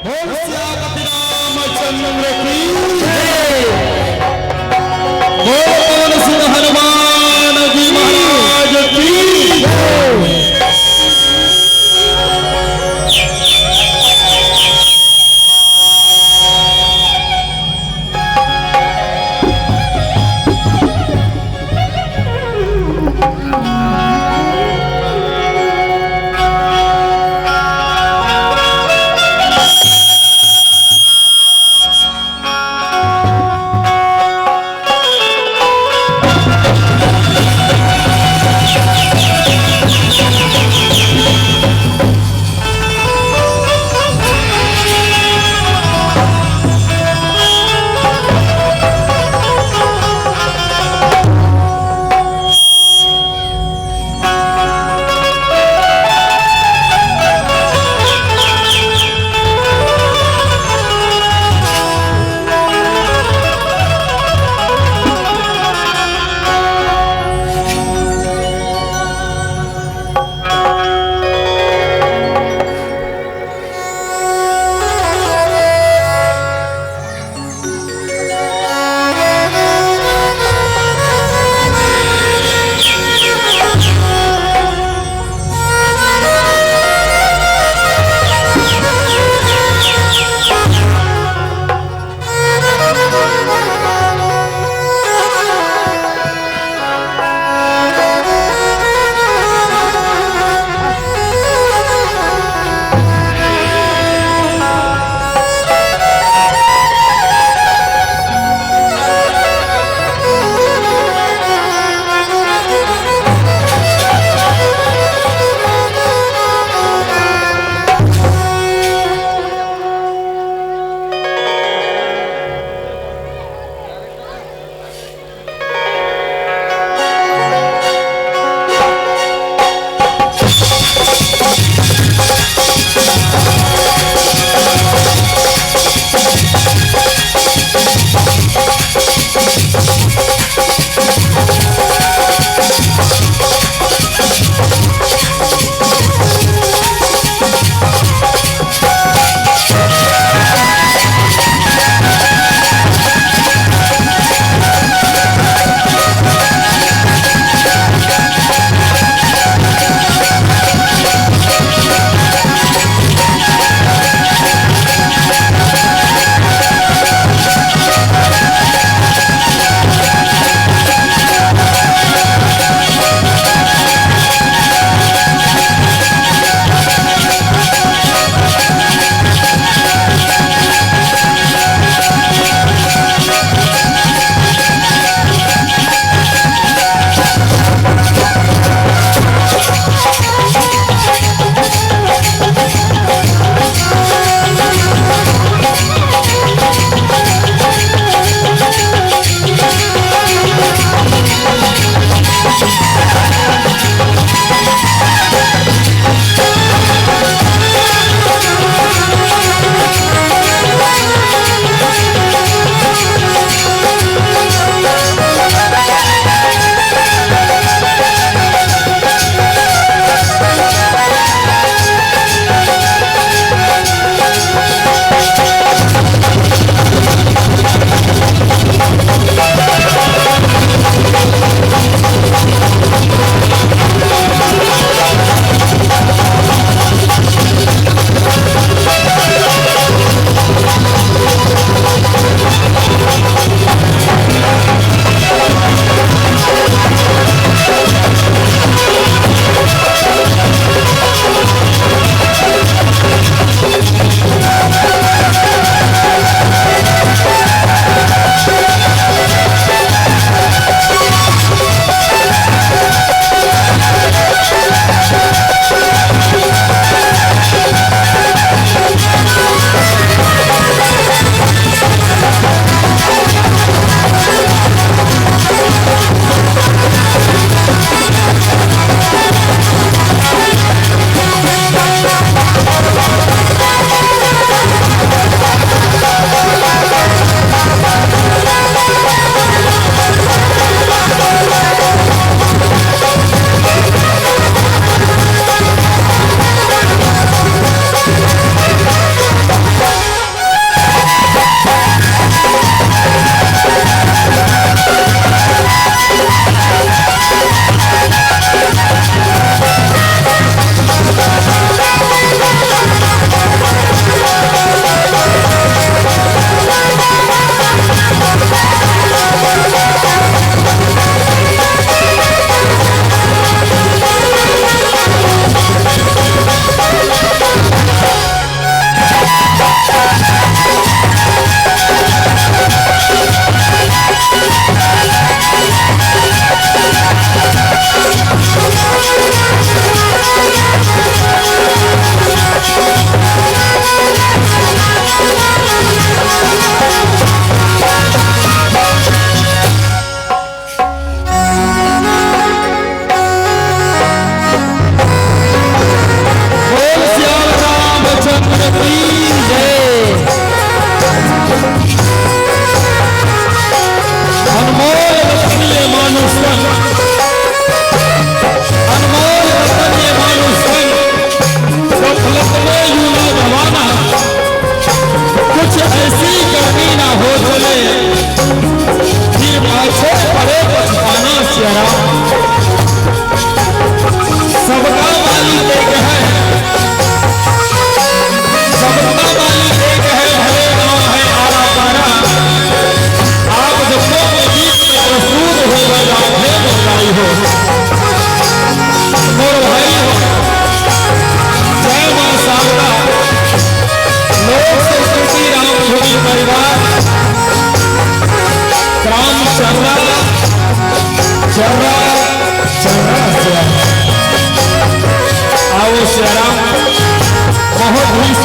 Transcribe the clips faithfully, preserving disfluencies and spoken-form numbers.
बोल सियापति रामचंद्र की जय। बोल पवन सुत हनुमान जी महाराज की जय।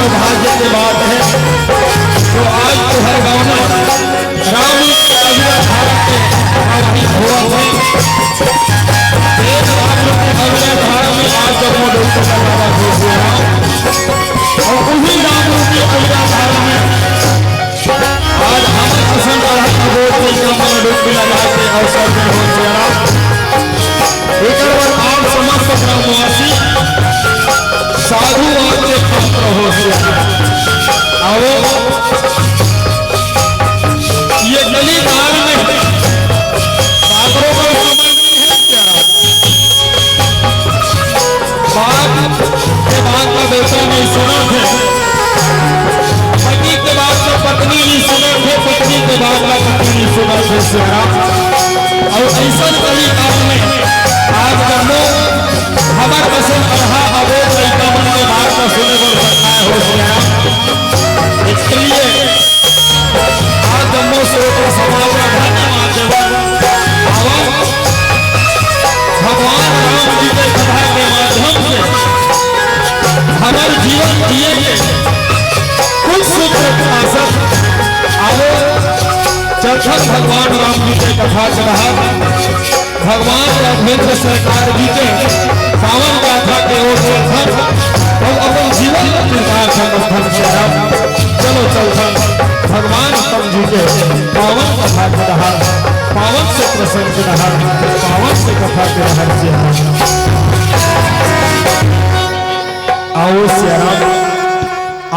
सौभाग्य के बात है, जो आज तुंहर गांव में राम के अविरल धारा के प्रवाहित होवत हे। तेज राम के अविरल धारा में आज जब वो डुबकी लगावत हे सिया राम, अउ उही राम रूपी अविरल धारा में आज हमर असन अरहत अबोध लइका मन डुबकी लगा के अवसर दे हो सिया राम। एकर बर आप समस्त ग्रामवासी साधुवाद के पात्र हो सिया राम। आवो, ये कली काल में सागरों का समय नहीं है सिया राम। बाप के बात ला बेटा नहीं सुनत हे, पति के बात ला पत्नी नहीं सुनत हे, पत्नी के बात ला पति नहीं सुनत हे सिया राम। अउ अइसन कली काल में आज जम्मो हमर असन अरहा अबोध लइका मन के बात ला सुने बर सकता हो सिया राम। इसके लिए आज जम्मो श्रोता समाज ला धन्यवाद देवत, आवत भगवान राम जी के कथा के माध्यम से हमर जीवन जिए के कुछ सूत्र खासत। आवो, चलथन भगवान राम जी के कथा के रहत भगवान राघवेंद्र सरकार जी के पावन गाथा के ओर चलथन अउ अपन जीवन ला कृतार्थ समझथन सिया राम। चलो चलथन भगवान राम जी के पावन कथा के रहत, पावन से प्रसंग के रहत, पावन से कथा के रहत सिया राम। आवो सिया राम,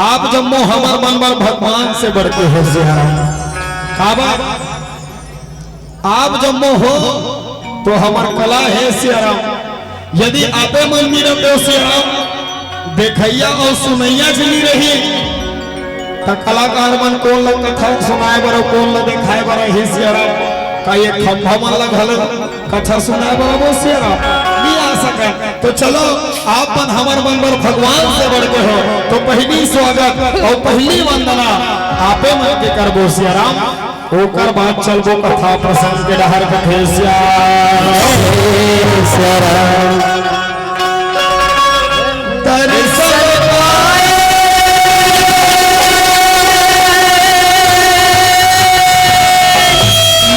आप जम्मो हमर मन बर भगवान से बढ़ के हो सिया राम। काबर? आप जम्मो हो तो हमर कला हे सिया राम। यदि आपे मन नी रहिते सिया राम, देखइया अउ सुनइया नी रही, त कलाकार मन कोन ल कथा सुनाए बर अउ कोन ल देखाए बर आही सिया राम? का ये खंभा मन ल घलो कथा सुनाए बर आबो सिया राम? नी आ सकय। तो चलो, आप मन हमर मन बर भगवान से बढ़ के हो, तो पहिली स्वागत अउ पहिली वंदना आपे मन के करबो सिया राम। ओकर बाद चलबो कथा प्रसंग के डहर। कथे सिया राम। दर्शन पाए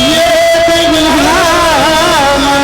ये बिगहा मन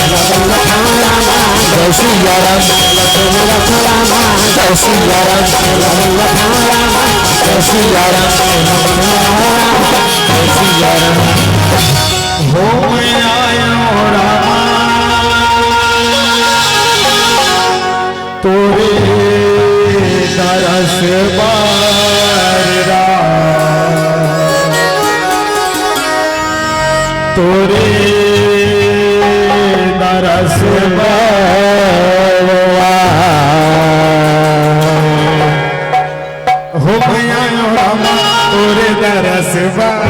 जय सिया राम, जय सिया राम, जय सिया राम, जय सिया राम, जय सिया राम। हो मैं आयो रामा, तोरे दरस बर राम, तोरे दरस बर राम। हो मैं आयो रामा, तोरे दरस बर।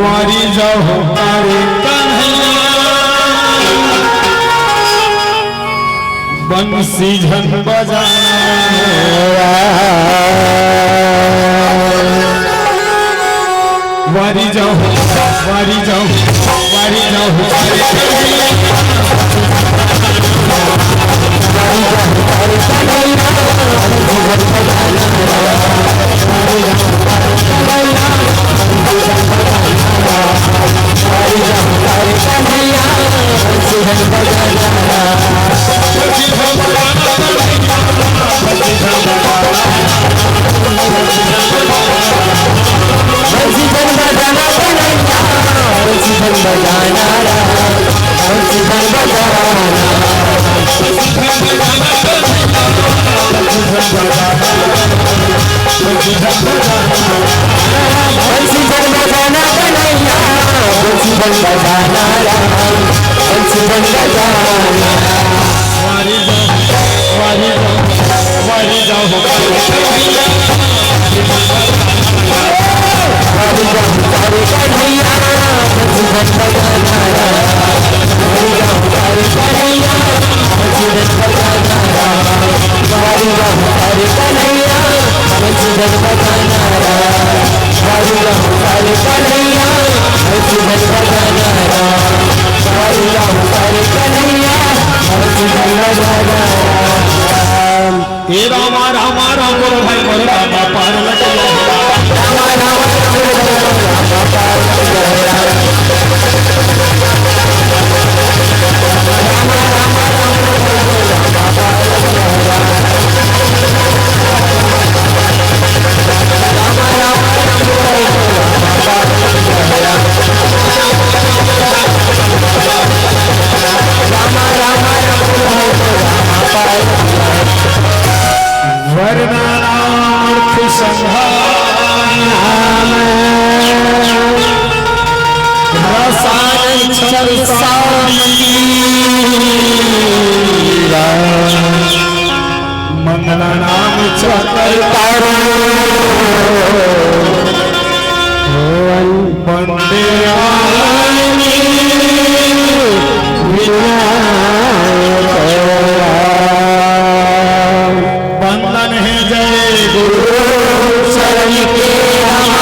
वारी जाओ तारे कन्हैया, बंसी झन बजा। वारी जाओ, वारी जाओ, वारी जाओ, वारी जाओ। चल सावनी मंगला नाम चक्र तारो। वंदे आनंद विनायक। वंदन हे जय गुरु चरण के राम।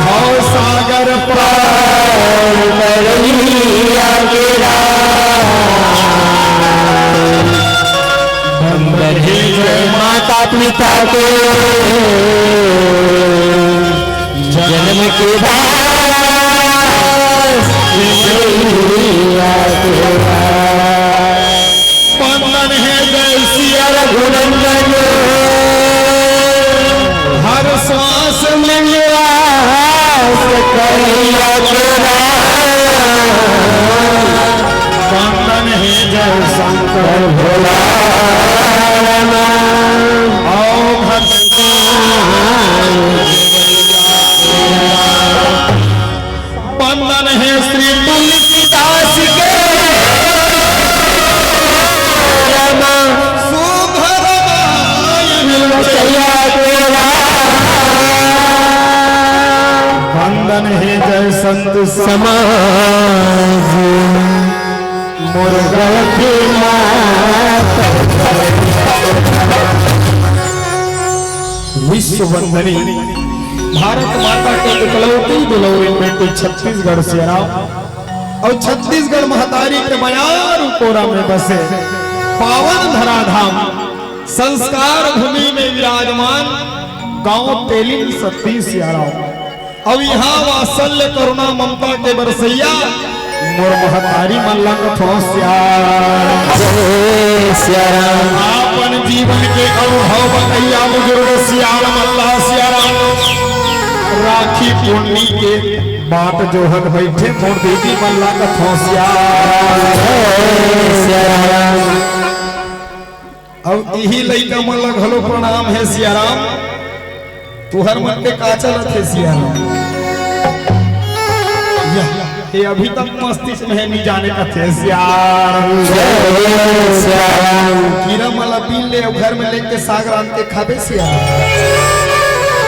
भव सागर पार करैया के राम। वंदन हे जय माता पिता के। जन्म के बाद विजया तेरा। वंदन हे जय सिया रघुनंदन। हर सांस में निवास करिया तेरा। वंदन हे जय शंकर भोला। आओ भगवान। वंदन हे श्री तुलसीदास के। सुधर माय मिलचैया तेरा। वंदन हे जय संत समाज। मोर गलती माफ। विश्व वंदनी भारत माता के इकलौती दुलौरी बेटी छत्तीसगढ़ सियाराम अउ छत्तीसगढ़ महतारी के मयारू कोरा में बसे पावन धराधाम संस्कार भूमि में विराजमान गांव तेलिन सती सियाराम। अब इहाँ वात्सल्य करुणा ममता के बरसैया मोर महतारी मन ला कथों सियाराम। जय सियाराम। आपन जीवन के अनुभव बतैया बुजुर्ग सियाराम, अल्लाह सियाराम। राखी पुन्नी के बात जोहत बइठे मोर दीदी मन ला कथों सियाराम। जय सियाराम। अउ इही लइका मन ला घलो प्रणाम हे सियाराम। तुहर मन के का चलत हे सियाराम? या, ये अभी तक मस्ती में हे, नी जाने कथे सियाराम। जय सियाराम। कीरा मन ला बीन ले अउ घर में लेके साग रांध के खाबे सियाराम।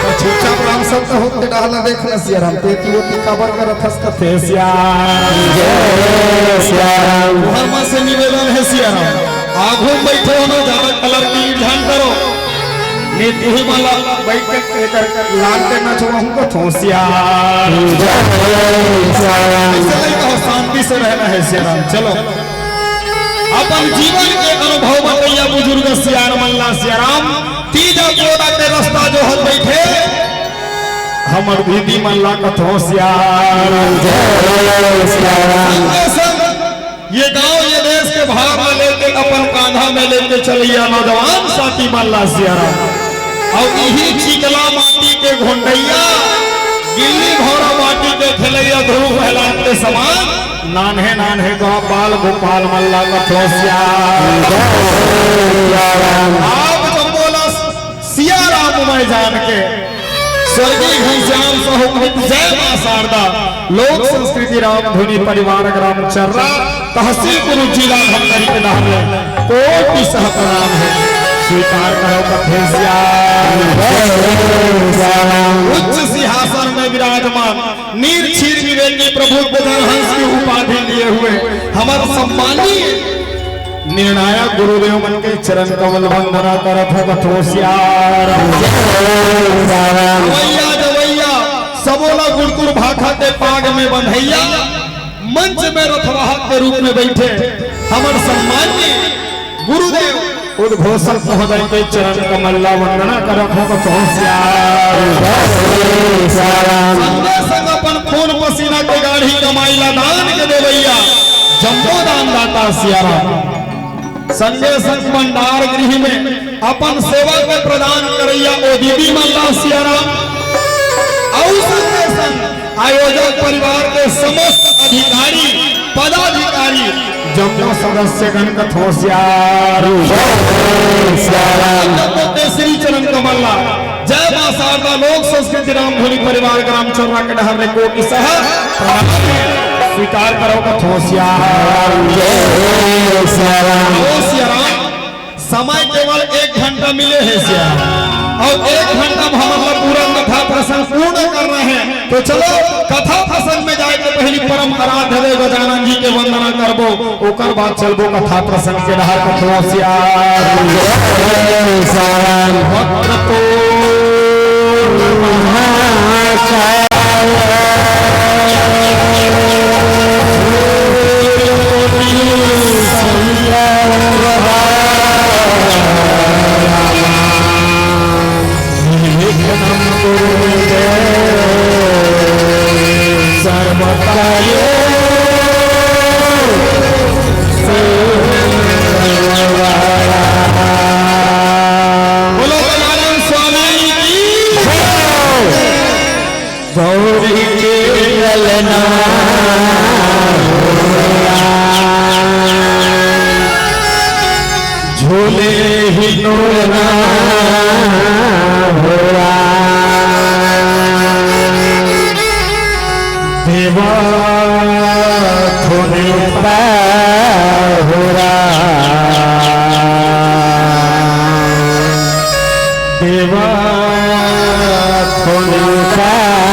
त चुपचाप राम संत होत के डहला देख न सियाराम, तेती ओती काबर करत हस कथे सियाराम। जय सियाराम। तुहर मन से निवेदन हे सियाराम। आघू में बइठे हो ना, ज्यादा कलर की झन करो। नी तुही मन ला बइठ के एकर लाल के नचवाहूं कथों सियाराम। जय सियाराम। ऐसे नहीं कहो, शांति से रहना हे सियाराम। चलो, अपन जीवन के अनुभव बतैया बुजुर्ग सियार मन ला सियाराम। तीजा कोरा के रस्ता जोहत बइठे हमर दीदी मन ला कथों सियाराम। जय सियाराम। संगे संग ये गांव, ये देश के भार ला लेके अपन कांधा में लेके चलैया नौजवान साथी मन ला सियाराम। अउ इही चिकला माटी के घोंडैया, गिल्ली भौरा माटी के खेलैया ध्रुव प्रहलाद के समान नान्हे नान्हे गो बाल गोपाल मन ला कथों सियाराम। जय सियाराम। आप जब बोला सियाराम मैं जान के, स्वर्गीय घनश्याम साहू कृत जय मां शारदा, लोक संस्कृति राम धुनी परिवार ग्राम चर्रा, तहसील कुरुद जिला धमतरी के नाम में कोटि सह प्रणाम हे। स्वीकार करो कथे सियाराम। उच्च सिंहासन में विराजमान नीर क्षीर विवेकी प्रभु बदन हंस की उपाधि लिए हुए हमर सम्माननीय निर्णायक गुरुदेव मन के चरण कमल वंदना करत हों कथों सियाराम। जय सियाराम। अवैया जवैया सबो ला गुरतुर भाखा के पाग में बंधैया, मंच में रथवाहक के रूप में बइठे हमर सम्माननीय गुरुदेव उद्घोषक महोदय के चरण कमल ला वंदना करत हों कथों सियाराम। जय सियाराम। संगे संग अपन खून पसीना के गाढ़ी कमाई ला दान के देवैया जम्मो दानदाता सियाराम। संगे संग भंडार गृह में अपन सेवा के प्रदान करैया ओ दीदी मन ला सियाराम। अउ संगे संग आयोजक परिवार के समस्त अधिकारी, पदाधिकारी, जम्मो सदस्यगण कथों सियाराम। जय सियाराम। जम्मो के श्री चरण कमल ला जय मां शारदा लोक संस्कृति राम धुनी परिवार ग्राम चोर्रा के डहर ले कोटि सह प्रणाम हे। स्वीकार करो कथों सियाराम। ओ सियाराम, समय केवल एक घंटा मिले हे सियाराम, अउ एक घंटा में हमन ला पूरा कथा प्रसंग पूर्ण करना हे। तो चलो, कथा प्रसंग में जाए के पहली परम आराध्य देव गजानन जी के वंदना करबो, ओकर बाद चलबो कथा प्रसंग के डहर। कथों सियाराम। जय सियाराम। वक्रतुंड महाकाय। बोलो गजानन स्वामी की। गौरी के ललना होरा, झूले ही नोरना होरा। देवा थोने पाहुरा, देवा थोने पाहुरा।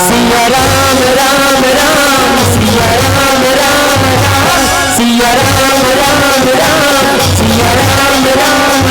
सिया राम, राम, राम, सिया राम, राम, राम, सिया राम, राम, राम, सिया राम, राम, राम।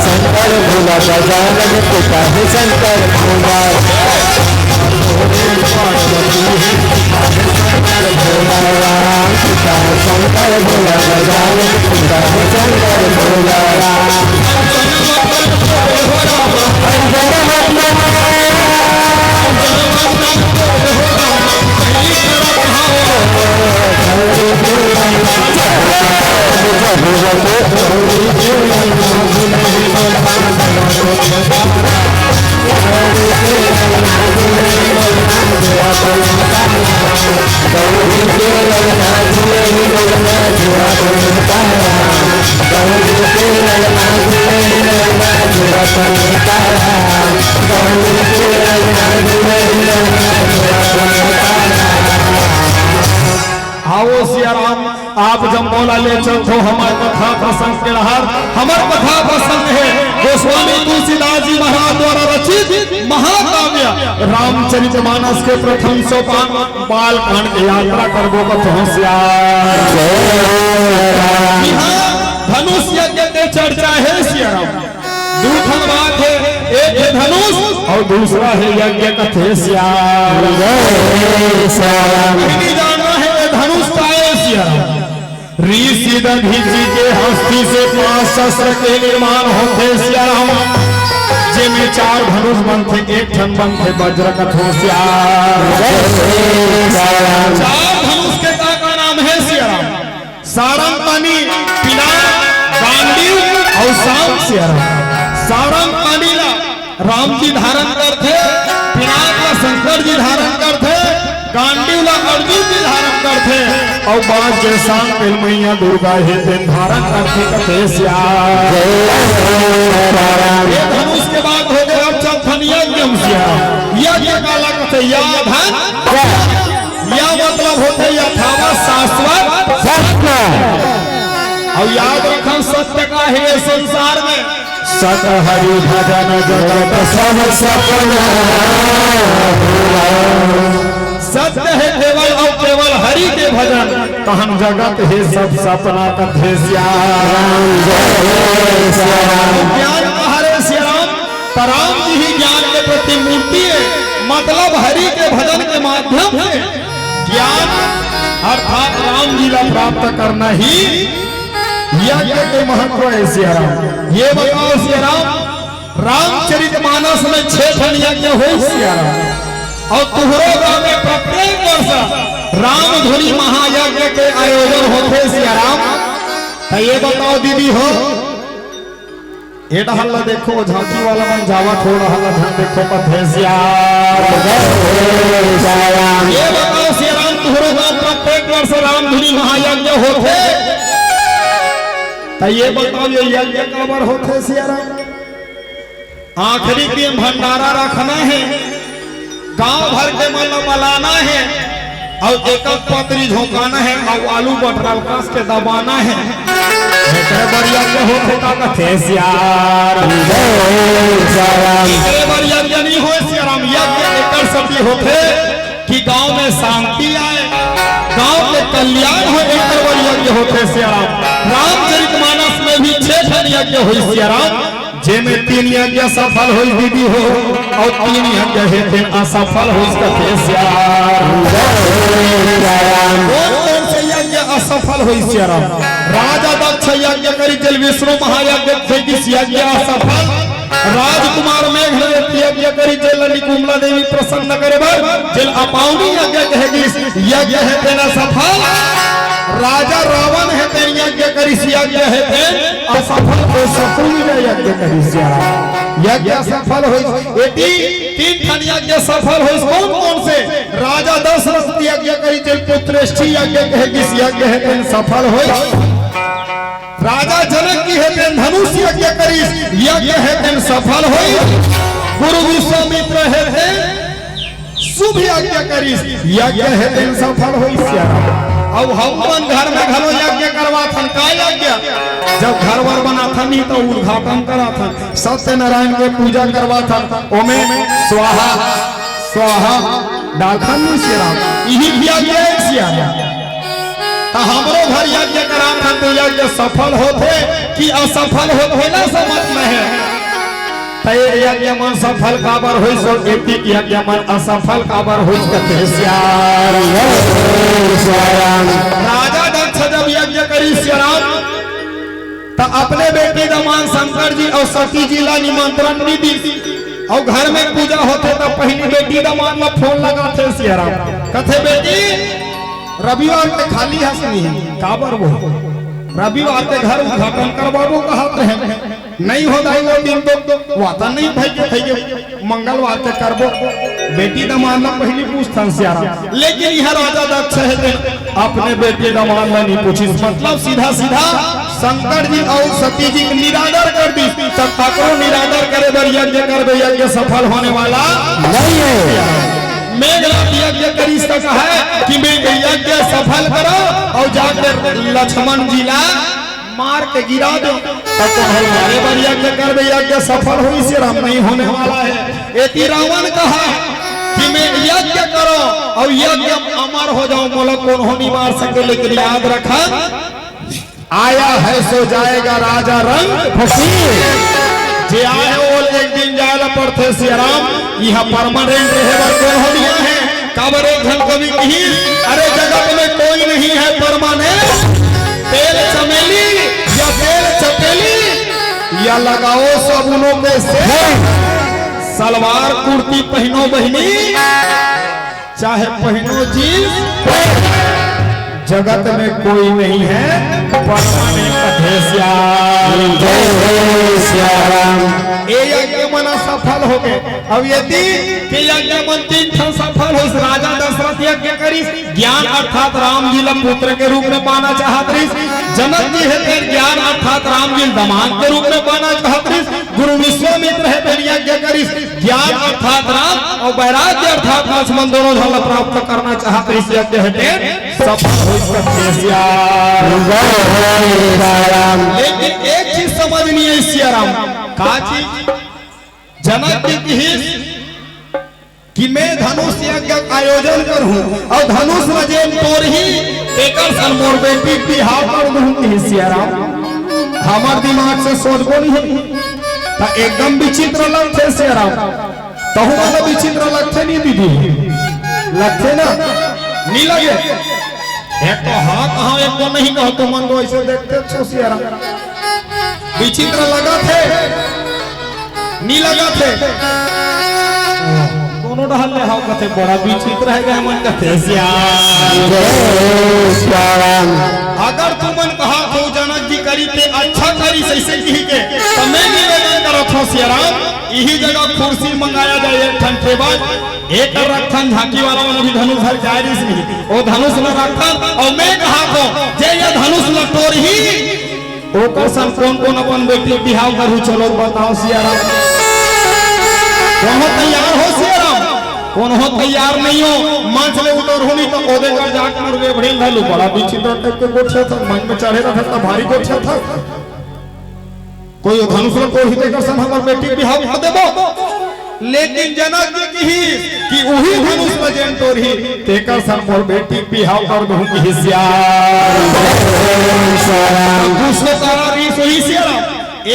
शंकर भोला गजानन पिता हे शंकर भोला। शंकर भोला गजानन पिता हे शंकर भोला। आओ सिया राम, आप जब मोला ले चलथो हमर कथा प्रसंग के डहर। हमर कथा प्रसंग हे गोस्वामी तुलसीदास जी महाराज द्वारा रचित महाकाव्य रामचरित मानस के प्रथम सोपान बाल कांड के यात्रा करबो कथों सिया। इहाँ धनुष यज्ञ के चर्चा हे सिया राम। दू ठन बात हे, एक हे धनुष अउ दूसरा हे यज्ञ कथे सिया राम। पहिली जानना हे ये धनुष का हे सिया राम। ऋषि दधीचि के हस्ती से पांच शस्त्र के निर्माण होथे सिया राम। जेमे चार धनुष बनथे, एक ठन बनथे वज्र कथों सिया राम। चार धनुष के का, का नाम हे सिया राम? सारंग पानी, पिनाक, गांडीव अउ शांख सिया राम। सारंग पानी ला राम जी धारण करथे, पिनाक ला शंकर जी धारण करथे, गांडीव ला अर्जुन जी धारण करथे। अउ बांस जइसन पेल मैया दुर्गा हे, तेन धारण करथे कथे सियार। ये धनुष के बात हो गए, अब चलथन यज्ञ म सियार। यज्ञ काला कथे? या धन, या मतलब होथे यथावत शाश्वत सत्य। अउ याद रखन, सत्य का हे संसार में। सत हरि भजन जगत सब सपना। सत्य हे केवल अउ केवल हरि के भजन, तहन जगत हे सब सपना कथे सियार। ज्ञान का हरे सियाराम, त राम जी ही ज्ञान के प्रतिमूर्ति हे, मतलब हरि के भजन के माध्यम से ज्ञान अर्थात राम जी ला प्राप्त करना ही यज्ञ के महत्व हे सियाराम। ये बताओ सियाराम, रामचरित मानस में छह ठन यज्ञ होइस सियाराम, अउ तुहरो गांव में प्रत्येक वर्ष रामधुनी महायज्ञ के आयोजन होथे सियाराम। त ये बताओ दीदी हो, ए डहर ला देखो, झांकी वाला मन जावत हो, डहर ला झन देखो, कथे सियार। ये बताओ सियाराम, तुहरो गांव प्रत्येक वर्ष रामधुनी महायज्ञ होथे, त ये बताओ, ये यज्ञ काबर होथे सियाराम? आखिरी दिन भंडारा रखना हे, गांव भर के मन ल बलाना हे, अउ एक पतरी झोंकाना हे, अउ आलू बटरा ल कस के दबाना हे। एकरे बर यज्ञ होथे का कथे सियार? एकरे बर यज्ञ नहीं होय सियाराम, यज्ञ एकर सेती होथे कि गांव में शांति आए, गांव के कल्याण हो, एकर बर यज्ञ होथे सियाराम। रामचरित मानस में भी छह ठन यज्ञ होइस सियाराम, जेमे तीन यज्ञ सफल होइस दीदी हो, अउ तीन यज्ञ हे तेन असफल होइस कथे सियार। कौन कौन से यज्ञ असफल होइस सियाराम? राजा दक्ष यज्ञ करिस, जेल विष्णु महायज्ञ कहे गिस, यज्ञ असफल। राजकुमार मेघनाद यज्ञ करिस, जेल निकुंभला देवी प्रसन्न करे बर, जेल अपावनी यज्ञ कहे गिस, यज्ञ हे तेन असफल। राजा रावण हे तेन यज्ञ करिस, यज्ञ हे तेन असफल। अउ शत्रुंजय यज्ञ करिस, यज्ञ असफल होइस। एती तीन ठन यज्ञ सफल होइस। कौन कौन से? राजा दशरथ यज्ञ करिस, जेल पुत्रेष्ठि यज्ञ कहे गिस, यज्ञ हे तेन सफल होइस। राजा जनक जी हे तेन धनुष यज्ञ करिस, यज्ञ हे तेन सफल होइस। गुरु विश्वामित्र हे तेन शुभ यज्ञ करिस, यज्ञ हे तेन सफल होइस सियाराम। अउ हमन घर में घलो यज्ञ करवाथन, का यज्ञ? जब घर वर बनाथन नहीं त उद्घाटन कराथन, सत्यनारायण के पूजा करवाथन, ओमे स्वाहा स्वाहा डालथन नहीं सियाराम, इही यज्ञ हे सियाराम। त हमरो घर यज्ञ कराथन त यज्ञ सफल होथे कि असफल होथे, ना समझ में हे। त ये यज्ञ मन सफल काबर होइस, अउ एती यज्ञ मन असफल काबर होइस कथे सियार। राजा दक्ष जब यज्ञ करिस सियाराम, त अपने बेटी दमांद शंकर जी अउ सती जी ला निमंत्रण नइ दिस। अउ घर में पूजा होथे त पहिली बेटी दमांद ला फोन लगाथे सियाराम, कथे, "बेटी, रविवार के खाली हस नहीं, काबर वो रविवार के घर उद्घाटन करवाबो कहत रहे।" नहीं हो दाई, वो दिन तो वाता नहीं भई के, भई के मंगलवार के करबो। बेटी दमांद ला पहिली पूछथन सियाराम, लेकिन इहाँ राजा दक्ष हे तेन अपने बेटी दमांद ला नहीं पूछिस। मतलब सीधा सीधा शंकर जी अउ सती जी के निरादर कर दिस। त काकरो निरादर करे बर यज्ञ करबे, यज्ञ सफल होने वाला नहीं हे। मेघनाद यज्ञ करिस त कहे कि मैं यज्ञ सफल करो अउ जाके लक्ष्मण जी ला मार के गिरा दो, त तुम्हर मारे बर यज्ञ करबे, यज्ञ सफल होइस सियाराम, नहीं होने वाला हे। एती रावण कहा कि मैं यज्ञ करो अउ यज्ञ अमर हो जाओ, मोला कोनो नहीं मार सके, लेकिन याद रखा, आया है सो जाएगा राजा रंग फकीर। जे आए हे, वो एक दिन जाए ला पड़थे सियाराम, इहाँ permanent रहे बर कोनो नहीं हे। काबर एक झन कवि कहिस, "अरे जगत में कोई नहीं है permanent, तेल चमेली या तेल चपेली, या लगाओ साबुनों के सेंट, सलवार कुर्ती पहिनो बहिनी, चाहे पहिनो जींस, जगत में कोई नहीं है permanent।" कथे सियार। ए यज्ञ मन सफल हो गए। अब यदि के यज्ञ मन तीन ठन सफल होइस, राजा दशरथ यज्ञ करिस। ज्ञान अर्थात राम जी ला पुत्र के रूप में पाना चाहत रहिस। जनक जी हे तेन ज्ञान अर्थात राम जी ला दमांद के रूप में पाना चाहत रहिस। गुरु विश्वामित्र हे तेन यज्ञ करिस। ज्ञान अर्थात राम अउ वैराग्य अर्थात लक्ष्मण दोनों झन ला प्राप्त करना चाहत रहिस। यज्ञ हे तेन सफल होइस। कथें सियाराम। लेकिन एक चीज समझ नइ आइस सियाराम। का चीज? जनक जी किहिस कि मैं धनुष यज्ञ आयोजन करहूं अउ धनुष ल जेन टोरही तेकर सन मोर बेटी के बिहाव कर दूं, किहिस सियाराम। हमर दिमाग से सोचबो नइ हे, त एकदम विचित्र लगथे सियाराम। तहू मन ला विचित्र लगथे नहीं दीदी? लगथे ना? नइ लगे? एक तो हाँ कहा, एक तो नहीं कहा, तुमन तो ऐसे देखते हो सियाराम। विचित्र लगथे, नइ लगथे? दोनों डहर ले हव कथे, बड़ा विचित्र हे गे हमन कथे सियाराम। अगर तुमन कहा तो जनक जी करी ते अच्छा करिस अइसे किहिके, त मैं निवेदन करत हंव सियाराम, इही जगह कुर्सी मंगाया जाए, एक ठन टेबल, एक रखथन झांकी वाला मन भी धनुष धर के आए रहिस नहीं, ओ धनुष ल रखथन, अउ मैं कहा तो जे ये धनुष ल टोरही, ओकर सन कोन कोन अपन बेटी बिहाव करहू, चलो बताओ सियाराम। कोनो तैयार हो सियाराम? कोनो तैयार नइ हो। मंच ले उतरहू नहीं त ओदे कर जाके मोर बेबड़े घलो बड़ा विचित्र टाइप के गोठियाथे, मंच में चढ़े रहिथे त भारी गोठियाथे। कोई धनुष ल टोरही तेकर सन हमर बेटी बिहाव कर देबो। लेकिन जनक जी किहिस कि उही धनुष ल जेन टोरही तेकर सन मोर बेटी बिहाव कर दूं, किहिस सियाराम। कुछ तो कारण रहिस होही सियाराम।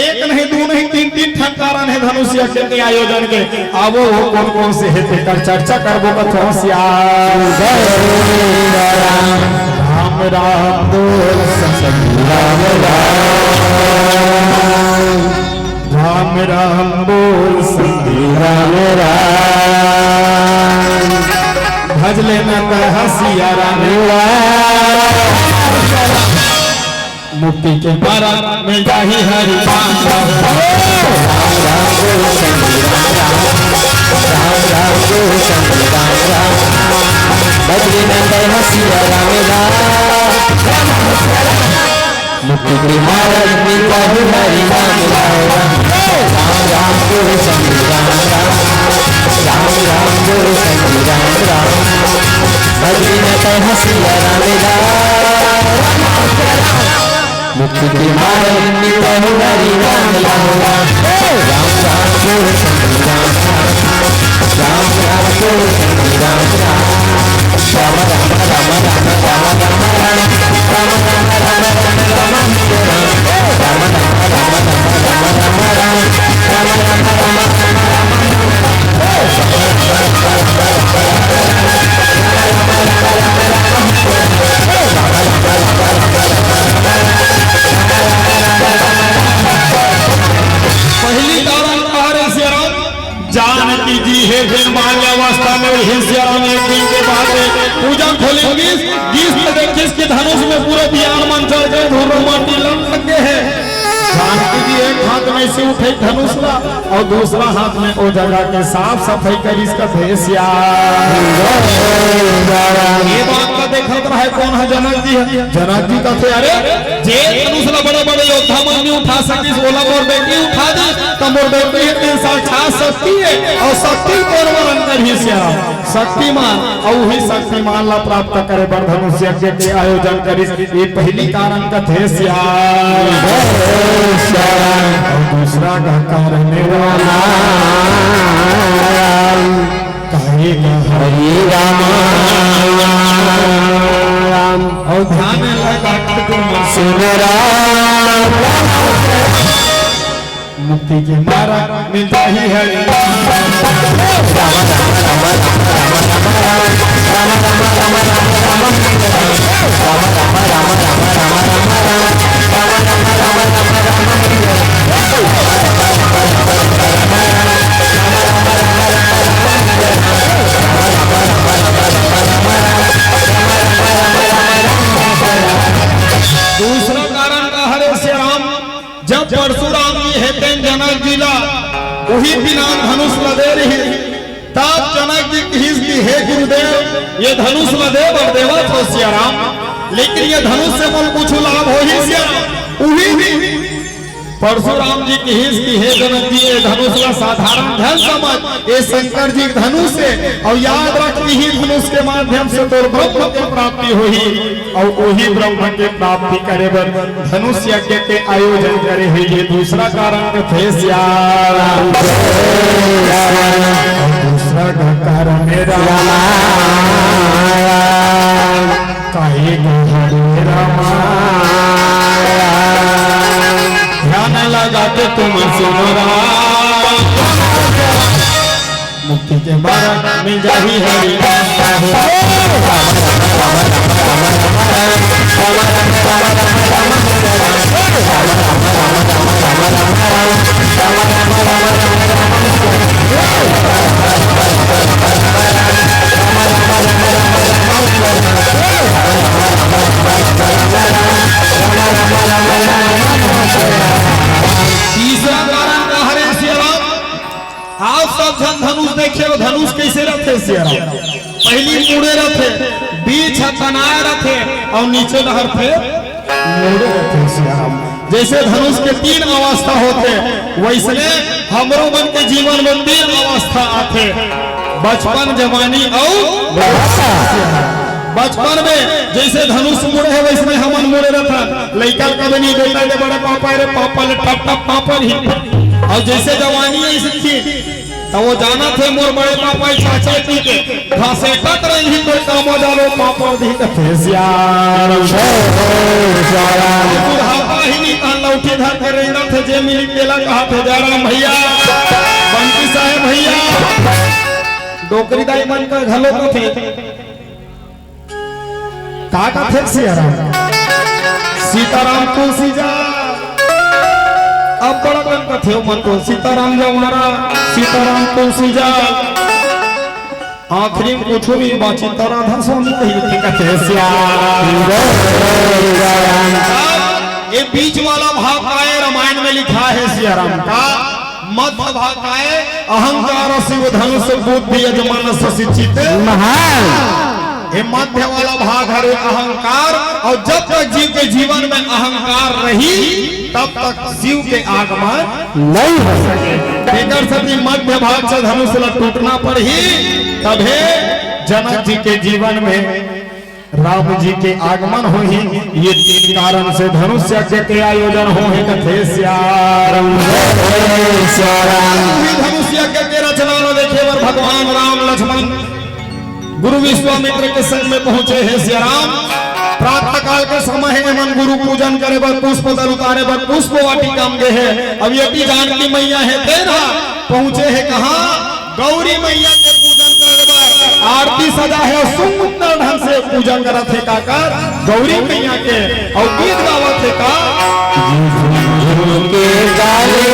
एक नहीं, दू नहीं, तीन, तीन ठन कारण हे धनुष यज्ञ के आयोजन के। आवो वो कोन कोन से हे तेकर चर्चा करबो कथों सियाराम। राम राम बोल संत राम राम। राम राम बोल संत राम राम। भज लेना कहा सियाराम। मुक्ति के मारग मिल जाही हरि नाम। राम राम बोल संत राम राम। राम राम बोल संत राम राम। भज लेना कहा सियाराम। मुक्ति के मारग मिल जाही हरि नाम। राम राम बोल संत राम राम। राम राम बोल संत राम राम। भज लेना कहा सियाराम। मुक्ति के मारग मिल जाही हरि नाम। राम राम बोल संत राम राम। राम राम बोल संत राम राम। राम राम राम राम राम राम राम। राम राम राम राम राम राम राम। राम राम राम राम राम राम राम। पहली कारण कहा रे सियाराम, जानकी जी हे जेन बाल्यावस्था में, हे सियाराम, एक दिन के बाद पूजा खोलिन गिस, गिस त देखिस कि धनुष में पूरा बियान मन जर के धूल माटी लग गे हे। जानकी जी एक हाथ में से उठे धनुष ला अउ दूसरा हाथ में ओ जगह के साफ सफाई करिस कथे सियाराम। ये बात ला देखत रहे कोन ह? जनक जी ह। जनक जी कथे, अरे जे धनुष ला बड़े बड़े योद्धा मन नइ उठा सकिस, ओला मोर बेटी उठा दे, त मोर बेटी हे तेन साक्षात शक्ति हे, अउ शक्ति कोन बर अंतर ही सियाराम, शक्तिमान, अउ उही शक्तिमान ला प्राप्त करे बर धनुष यज्ञ के आयोजन करिस। ये पहली कारण कथे सियाराम। अउ दूसरा का कारण हे राम। काहे का हरे राम। अउ ध्यान लगा के तुम सुन राम। मुक्ति के मारग मिल जाही हरि। दूसरा कारण का हरे सियाराम, जब परशुराम जी हे तेन जनक जी ला उही बियान धनुष ला दे रहिस, तब जनक जी किहिस कि हे गुरुदेव, ये धनुष ला दे बर देवत हो सियाराम, लेकिन ये धनुष से मोला कुछ लाभ होही सियाराम? उही भी परशुराम जी किहिस कि हे जनक जी, ये धनुष ला साधारण झन समझ, ये शंकर जी के धनुष हे, अउ याद रख, इही धनुष के माध्यम से तोर ब्रह्म के प्राप्ति होही, अउ उही ब्रह्म के प्राप्ति करे बर धनुष यज्ञ के आयोजन करे हे। ये दूसरा कारण कथे सियाराम। दूसरा कारण मेरा काहे गो हरे रामा। ध्यान लगा के तुम सुनो राम। मुक्ति के मार्ग मिल जाही हरि। तीसरा कारण का हरे सियाराम? आप सब झन धनुष देखे हो, धनुष कैसे रथे सियाराम? पहली मुड़े रथे, बीच ह तनाए रथे, अउ नीचे डहर थे मुड़े रथे सियाराम। जैसे धनुष के तीन अवस्था होथे, वैसने हमरो मन के जीवन में तीन अवस्था आथे, बचपन, जवानी अउ बुढ़ापा। बचपन में जैसे धनुष मुड़े हे, वैसने हमन मुड़े रथन। लइका कभी नहीं बेटा ले बड़े पापा, रे पापा ले टप टप पापा ही। अउ जैसे जवानी आई सीखी, त वो जानत हे मोर बड़े पापा ही चाचा जी के घसेटत रही तो कामो जालो पापा दी त फेसियार। बुढ़ापा ही नहीं तहन लौठी धर के रेंगत हे, जे मिली तेला कहत हे जयराम भैया, बंटी साहेब भैया, डोकरी दाई मन का घलो कथे। का कथे सियाराम? सीताराम तुलसी जा। अब बड़ा कन कथे मन तो सीताराम जा मारा, सीताराम तुलसी जा। आखिरी में कुछ भी बाची त राधा स्वामी कही कथे सियाराम। ये बीच वाला भाग का है, रामायण में लिखा है सियाराम का। मध्य भाग का है, अहंकार शिव धनुष बुद्धि यजमान शशि चित महान। ये मध्य वाला भाग हरे अहंकार, अउ जब तक जीव के जीवन में अहंकार रही, तब तक शिव के आगमन नहीं हो सके। तेकर सेती मध्य भाग से धनुष ला टूटना पड़ही, तभे जनक जी के जीवन में राम जी के आगमन होही। ये तीन कारण से धनुष यज्ञ के आयोजन होहे कथे सियाराम। जय सियाराम। धनुष यज्ञ के रचना ला देखे बर भगवान राम लक्ष्मण गुरु विश्वामित्र के संग में पहुंचे हे सियाराम। प्रातः काल के समय हे, एमन गुरु पूजन करे बर, पुष्प दल उतारे बर पुष्प वाटिका में गे हे। अब यदि जानकी मैया हे तेरा पहुंचे हे कहाँ? गौरी मैया के पूजन करे बर आरती सजा हे, सुंदर ढंग से पूजन करत हे काकर गौरी मैया के, अउ गीत गावत हे का? के गाले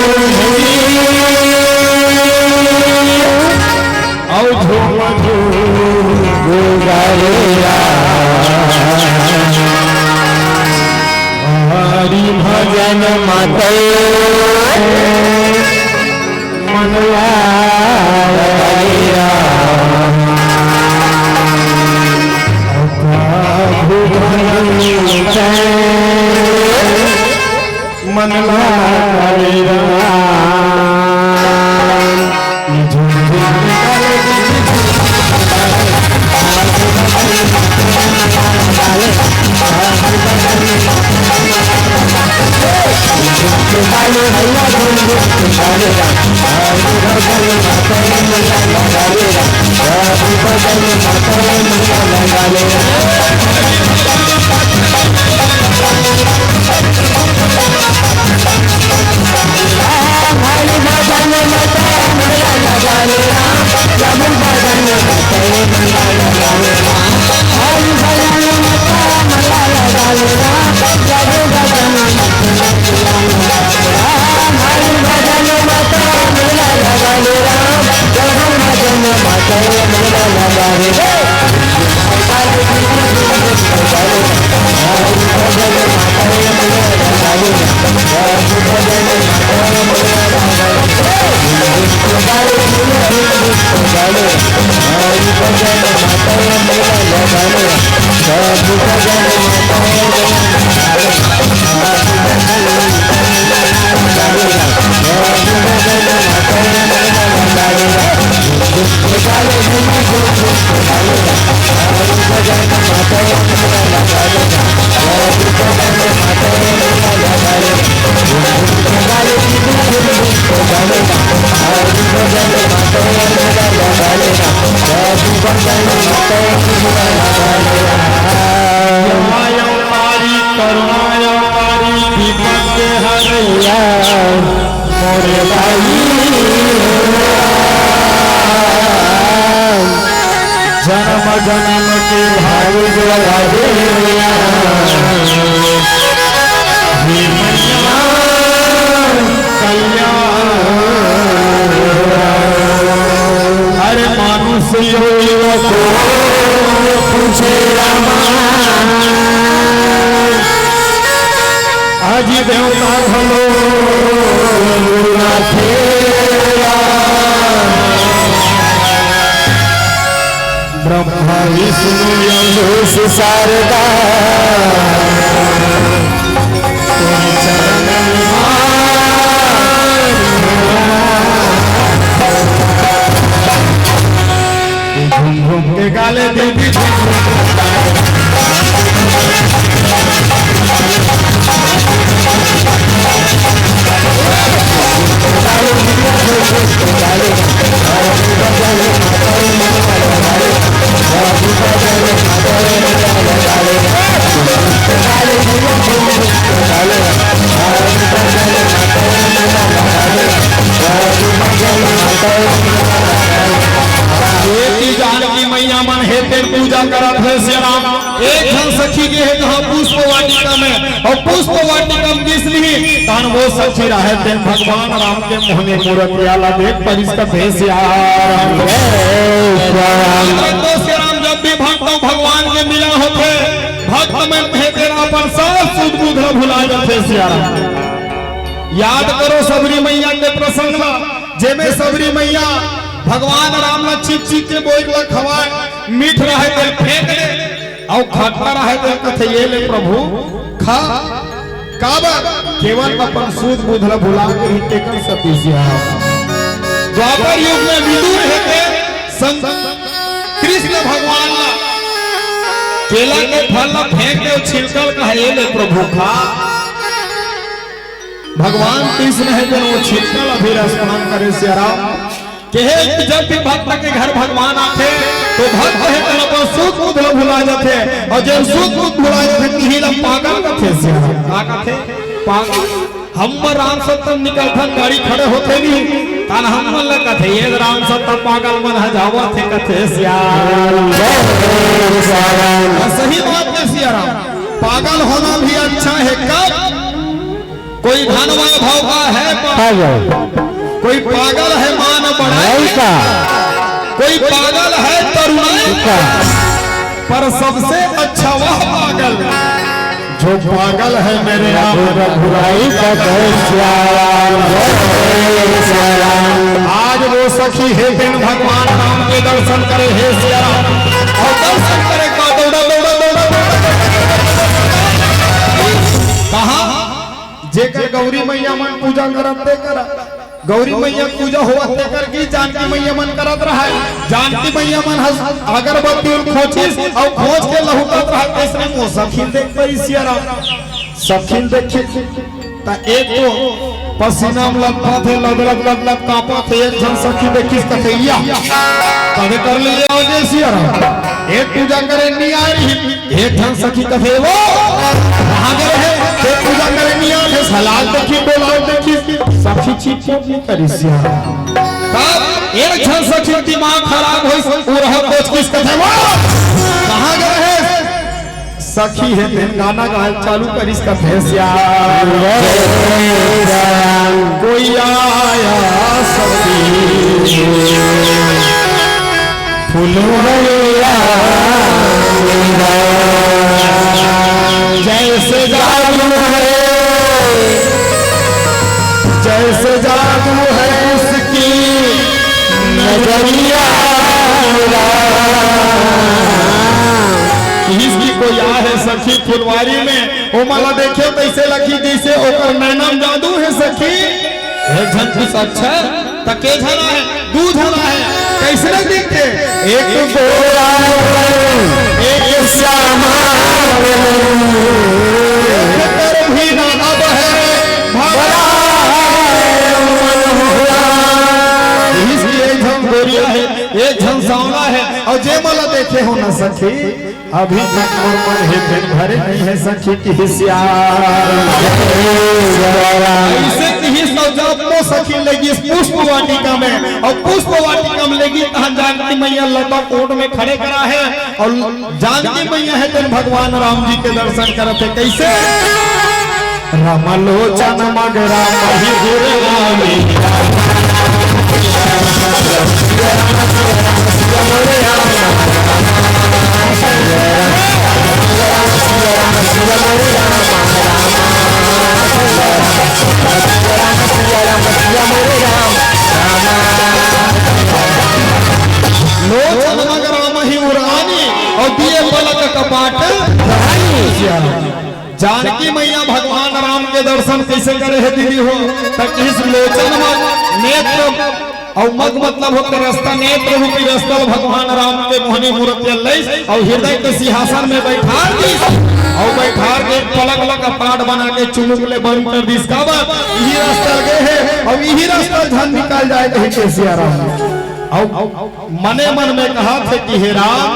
अउ झूम झूम गुजारेला। हरि भजन मत मन लागेला। मन लागेला। दया अवतारी, करुणा अवतारी, विपद के हरैया, मोरे दाई। जन्म जन्म के भाई जोड़ा देवया, हे मैया कल्याण। अरे मानुष योनि को पूछे रामा, अजी देवता घलो गुरुनाथे। ब्रह्मा विष्णु यमदूत शारदा, तोरे चरण में घूम घूम के गाले देवी। ये की जानकी मैया मन हे तेन पूजा करत हे सिया राम। एक झन सखी गे हे कहाँ पुष्प वाटिका में, अउ पुष्प वाटिका में गिस नहीं, तहान वो सखी रहे तेन भगवान राम के मोहनी मूरतिया ला देख परिस कथे सिया राम। जय सिया राम। तो सिया राम जब भी भक्त भगवान के मिलन होथे, भक्त मन हे तेन अपन सब सुध बुध ला भुला जाथे सिया राम। याद करो सबरी मैया के प्रसंग ला, जेमे सबरी मैया भगवान राम ला चीख चीख के बोइर ला खवाए, मीठ रहे तेल फेंक दे, अउ खट्टा रहे तेल कथे, "ये ले प्रभु, खा।" काबर? केवल अपन सुध बुध ला भुला गे ही तेकर सती सिया। द्वापर युग में विदुर हे ते संत कृष्ण भगवान ला केला के फल ला फेंक दे, छिलका ल कहे, "ये ले प्रभु, खा।" भगवान कृष्ण हे तेन वो छिलका ला भी रसपान करे सिया राम। कहे कि जब भी भक्त के घर भगवान आथे, तो भक्त हे तेन अपन सुध बुध ला भुला जाथे, अउ जेन सुध बुध भुला जाथे, तिही ला पागल कथे सिया राम। का कथे? पागल। हम राम सत्ता म निकलथन, गाड़ी खड़े होथे नहीं, तहान हम मन ला कथे, "ये राम सत्ता पागल मन ह जावत हे," कथे सिया राम। सही बात हे सिया राम, पागल होना भी अच्छा हे। कब? कोई धन वैभव का है पागल, कोई पागल है मान बढ़ाई का, कोई पागल है तरुणाई का, पर सबसे अच्छा वह पागल जो पागल है मेरे राम रघुराई का। जय सिया राम, जय सिया राम। आज वो सखी हे तेन भगवान राम के दर्शन करे, हे सिया राम, अउ दर्शन करे का दौड़ा, दौड़ा, दौड़ा, दौड़ा, दौड़ा। कहाँ? जेकर गौरी मैया मन पूजा करत ते करा, गौरी मैया पूजा होवत तेकर की जानकी मैया मन करत रहा। जानकी मैया मन हस अगरबत्ती खोचिस अउ खोच के लहुटत रहा। कइसने वो सखी ल देख परिस सिया राम, सखी ल देखिस त एक तो पसीना म लथपथ हे, लदलद लदलद कांपत हे। एक झन सखी देखिस कथे, "या, तभे कर लिए आगे सिया राम।" एक पूजा करे नहीं आ रही, एक झन सखी कथे, "वो कहाँ गए हे?" एक पूजा करे नहीं आ रही, सलाद देखी, बोलाओ देखी, सखी चीज नहीं करी सिया। तब एक झन सखी दिमाग खराब होइस, वो रहा कोच किस कथे, "वो कहाँ गए हे?" सखी हे तेन गाना गाय चालू करिस कथे सिया। कोई आया सखी फुलवरिया मेरा, जैसे जादू है, जैसे जादू है इसकी नजरिया मेरा। इसकी कोई आ है सखी फुलवारी में, ओमन ला देखे तइसे लगही जइसे ओकर नैना म जादू हे सखी। एक झन पूछिस, "अच्छा, त के झन आहे?" दू झन आहे। कइसने दिखथे? एक गोरा, एक श्यामा। एक कर भी ना अब है, भला है मन हुआ। इसकी एक झन गोरिया हे, एक झन सांवला हे, अउ जे मन ला देखे हो न सखी, अभी तक मोर मन हे तेन भरे नहीं है सखी, किहिस सियार। अइसे किहिस अउ जब ओ सखी लेगिस पुष्प वाटिका में, अउ पुष्प वाटिका में लेगिस तहाँ जानकी मैया लता कोट में खड़े करा हे, अउ जानकी मैया हे तेन भगवान राम जी के दर्शन करत हे। कइसे? राम लोचन मग राम ही गुरु राम। लोचन मग राम ही उरानी, अउ दिए पलक कपाट रानी। जानकी मैया भगवान राम के दर्शन कइसे करे हे दीदी हो? त किहिस लोचन मग नेत्र, अउ मग मतलब होथे रस्ता, नेत्र रूपी रस्ता ल भगवान राम के मोहनी मूरत ल लइस, अउ हृदय के सिंहासन में बइठार दिस, अउ बइठार के पलक ल कपाट बना के चुमुक ले बंद कर दिस। काबर? इही रस्ता ल गे हे, अउ इही रस्ता ल झन निकल जाए कहिके सिया राम। अउ मने मन में कहत हे कि हे राम,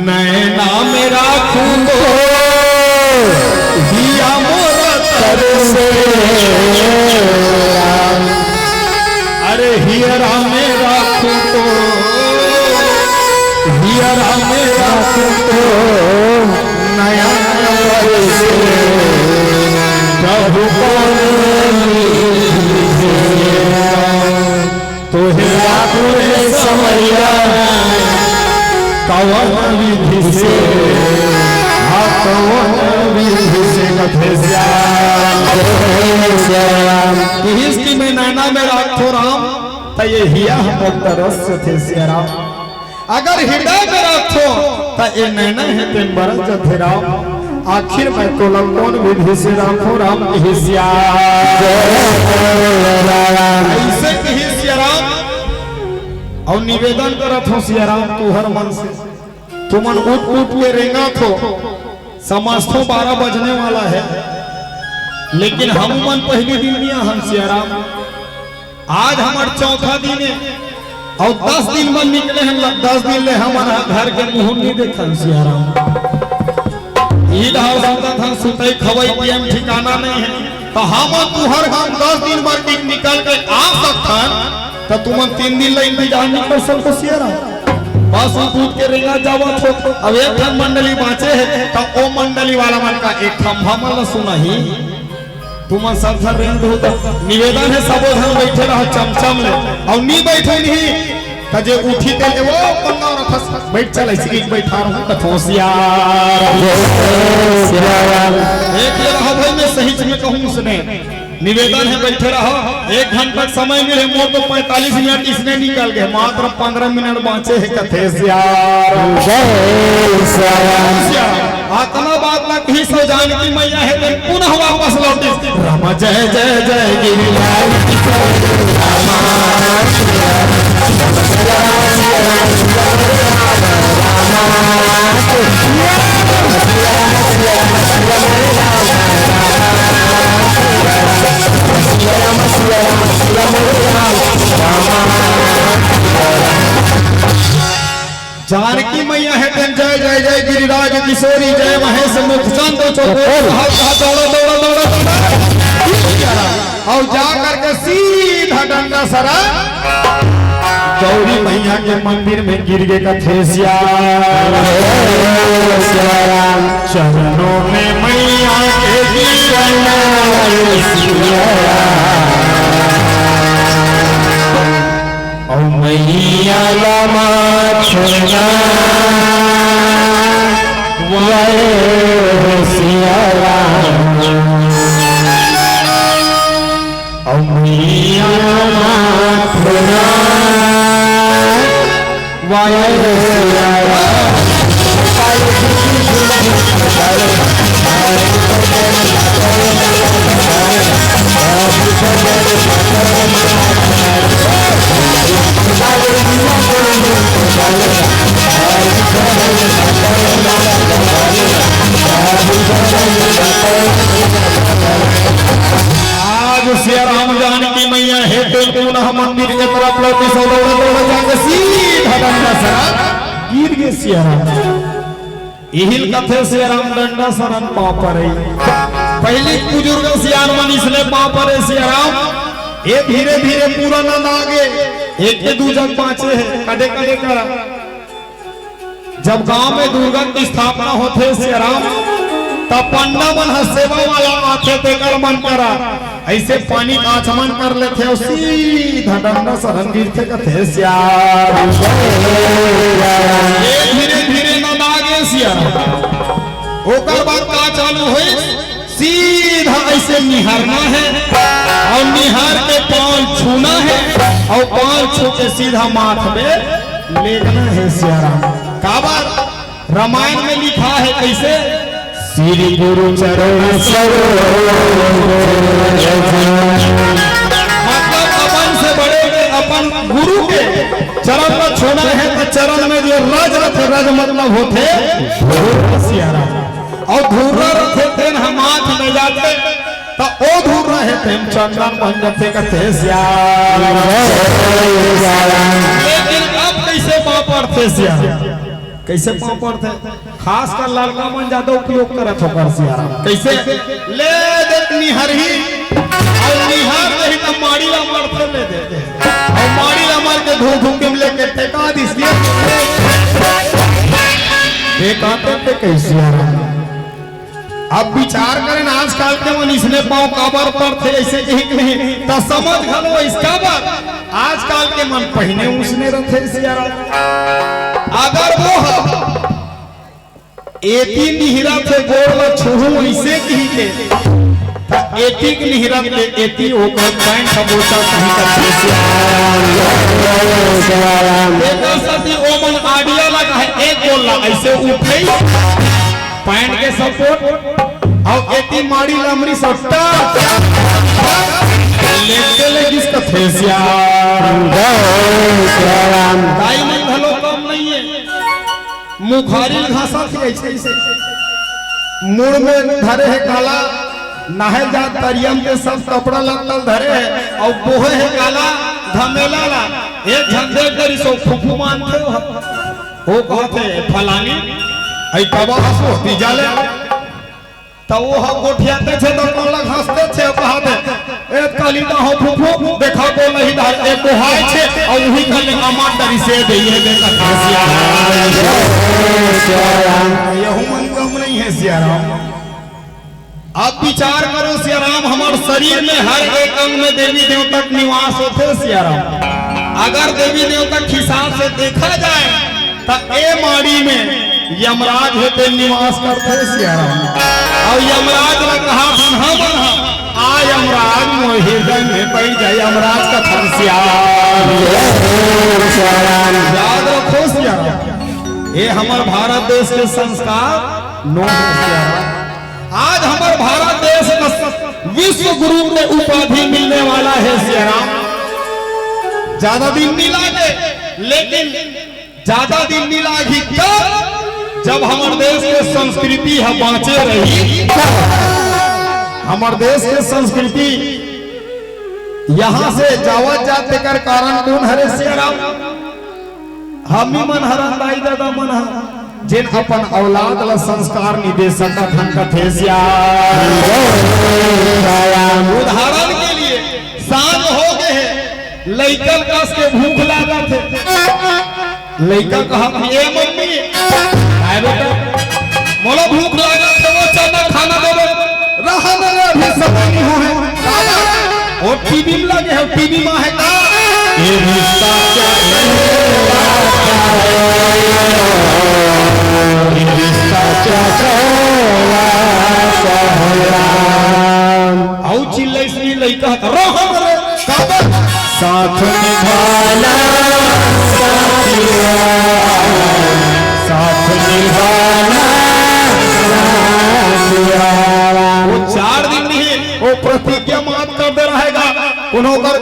नैना में राखूं तो हिया मोरा तरसे। अरे हियरा में राखूं तो, हियरा में राखूं तो नैना तरसे। प्रभु कौन विधि से तोहे राखूं रे समरिया, कवन विधि से, हाँ, कवन विधि से कथे श्याम। किहिस कि मैं नैना में राखथों राम, त ये हिया हमर तरस थे सिया राम। अगर हृदय में राखथों, त ए नैना हे तेन बरस जथे राम। आखिर मैं तोला कौन विधि से राखों राम, किहिस सिया। अइसे किहिस सिया राम। अउ निवेदन करत हों सिया राम, तुंहर मन से, तुमन उठ उठ के रेंगत हो, समझथों बारह बजने वाला हे, लेकिन हमू मन पहिली दिन नइ आहन सिया राम। आज हमर चौथा दिन हे, अउ दस दिन बर निकले हन, दस दिन ले हमन घर के मुंह नइ देखन सिया राम। ई डहर सुतत हन, सुतई खवई के ठिकाना नइ हे, त हमन तुंहर घर दस दिन बर नि-, निकल के आ सकथन, त तुमन तीन दिन ले इंतजार नइ कर सकव सिया राम। बस उठ उठ के रेंगत जावत हो। अब एक ठन मंडली बांचे हे, त ओ मंडली वाला मन का एक खंभा मन ल सुनाही। तुमन सब झन रेंग दो, त निवेदन हे, सबो झन बइठे रहा चमचम ले, अउ नइ बइठे नहीं, त जे उठी ते ले वो पन्ना रखस, बइठ चल, अइसे कि बइठा रहूं, कथों सिया राम। एक ये रहा भाई, मैं सही में कहूं, उसने निवेदन हे, बइठे रहा, एक घंटा समय मिले, मोर तो पैंतालीस मिनट इसने निकल गे, मात्र पन्द्रह मिनट बांचे हे, कथे सिया राम। जय सिया राम। अतना बात ला किहिस जानकी मैया हे, तेन पुनः वापस लौटिस। राम जय जय जय गिरिराज किशोर राम। जानकी मैया हे तेन जय जय जय गिरिराज किशोरी जय महेश मुखचंद चौकोर। हल कहा दौड़ा दौड़ा दौड़ा दौड़ा। अउ जा करके सीधा डंडा सरा गौरी मैया के मंदिर में गिर गे कथे सिया राम। चरणों में मैया के गिर गया सिया राम। ओ मैया ला माथ ना वाए हो सिया राम। ओ मैया ला माथ ना वाए हो सिया राम। आज सिया राम जानकी मैया हे तेन पुनः मंदिर के तरफ लौटिस, दौड़ दौड़ जाके सीधा डंडा सरा गिर गे सियाराम। इहिल कथे सियाराम डंडा सरन पाँव परे। पहिली बुजुर्ग सियान मन इसने पाँव परे सियाराम। ए धीरे धीरे पूरा नंदा गे। एक के दू जग बाँचे हे, कदे कदे करा। जब गांव में दुर्गा के स्थापना होथे सियाराम, तब पंडा मन ह सेवा वाला आथे तेकर मन करा। अइसे पानी के आचमन कर लेथे अउ सीधा डंडा सरन गिरथे कथे सियाराम। ए धीरे धीरे नंदा गे सियाराम। ओकर बाद का चालू होइस? सीधा अइसे निहारना हे अउ निहार के पाँव छूना हे अउ पाँव छू के सीधा माथ में लेटना हे सियाराम। काबर? रामायण में लिखा हे कइसे? श्री गुरु चरण सरोज रज। मतलब अपन से बड़े के, अपन गुरु के चरण ला छूना हे, त चरण में जो रज रथे, रज मतलब होथे धूर सियाराम। अउ धूरा रथे तेन ह माथ में जाथे, त ओ धूरा हे तेन चंदन बन जाथे कथे सियाराम। लेकिन अब कइसे पाँव पड़थे सियाराम? कइसे पाँव पड़थे? खासकर लड़का मन जादा उपयोग करत हे ओकर सियाराम। कइसे? ले दे निहरही, अउ निहर देही त माड़ी ला मरथे ले दे। अउ माड़ी ला मर के धूम धूम के लेके टेका दिस ये। बेटा ते कइसे सियाराम? अब विचार करें, आजकल के मन इसने पाँव काबर पड़थे, अइसे कही कही, त समझ घलो अइस काबर। आजकल के मन पहिने उसने रथे सियाराम। अगर वो ह एती निहरथे गोड़ ला छुहूं अइसे कही के, त एती के निहरत के एती ओकर पैंट ह बोचा कहीं का सियाराम। एकर सेती ओमन आडिया ला कहे एक गोड़ ला अइसे उठे, पैंट के सपोर्ट, अउ एती माड़ी लमरी सट्टा, लेटे ले गिस कथे सियाराम। जय सियाराम। दाई मन घलो कम नइये, मुखारी घासथे अइसे अइसे, मुड़ में धरे हे काला, नहाए जात तरियम के सब कपड़ा लत्तल धरे हे, अउ बोहे हे काला घमेला ला, एक झन देख डरिस ओ फुफू मानथे ओ ह। ओ कहथे, "फलानी, अई कबा हसो तीजा ले।" त ओ ह गोठियाथे छे, त काला घासथे छे, कहथे, "ए, काली ना हो फुफू, देखा तो नहीं धार, ए, बोहाय छे, अउ उही काले अमार डरिस ए दे, ये दे कथा सियाराम।" यहू मन कम नइ हे सियाराम। अब विचार करो सियाराम, हमर शरीर में हर एक अंग में देवी देवता के निवास होथे सियाराम। अगर देवी देवता के हिसाब से देखा जाए त ए माड़ी में यमराज हे ते निवास करथे सियाराम। अउ यमराज ला कहा धन हमन ह, आ यमराज मोर हृदय में बइठ जा, यमराज कथन सियाराम। याद रखो सियाराम, ए हमर भारत देश के संस्कार नोहे सियाराम। आज हमर भारत देश ल विश्व गुरु के उपाधि मिलने वाला हे सियाराम। जादा दिन नइ लागे, लेकिन जादा दिन नइ लागही तब, जब हमर देश के संस्कृति ह बाँचे रही। हमर देश के संस्कृति यहाँ से जावत जात, तेकर कारण कोन हरे सियाराम? हमी मन हरन, दाई ददा मन ह, जेन अपन औलाद ला संस्कार नइ दे सकत हन, कथे सियाराम। उदाहरण के लिए, सांझ हो गे हे, लइका कस के भूख लागत हे। लइका कहत, "ए मम्मी, काय बेटा, मोला भूख लागत हे, वो चना खाना दे दे।" "रहा न रे, अभी समय नइ होहे।" "काबर?" "ओ टीवी में लगे हे, टीवी में हे का?" ये रिश्ता क्या कहलाता है? ये रिश्ता क्या कहलाता है? अउ चिल्लाइस लइका, "रहा न रे।" काबर? साथ निभाना साथिया, साथ निभाना साथिया। वो चार दिन नहीं, वो प्रतिज्ञा मात कर दे रहेगा। कोनो कर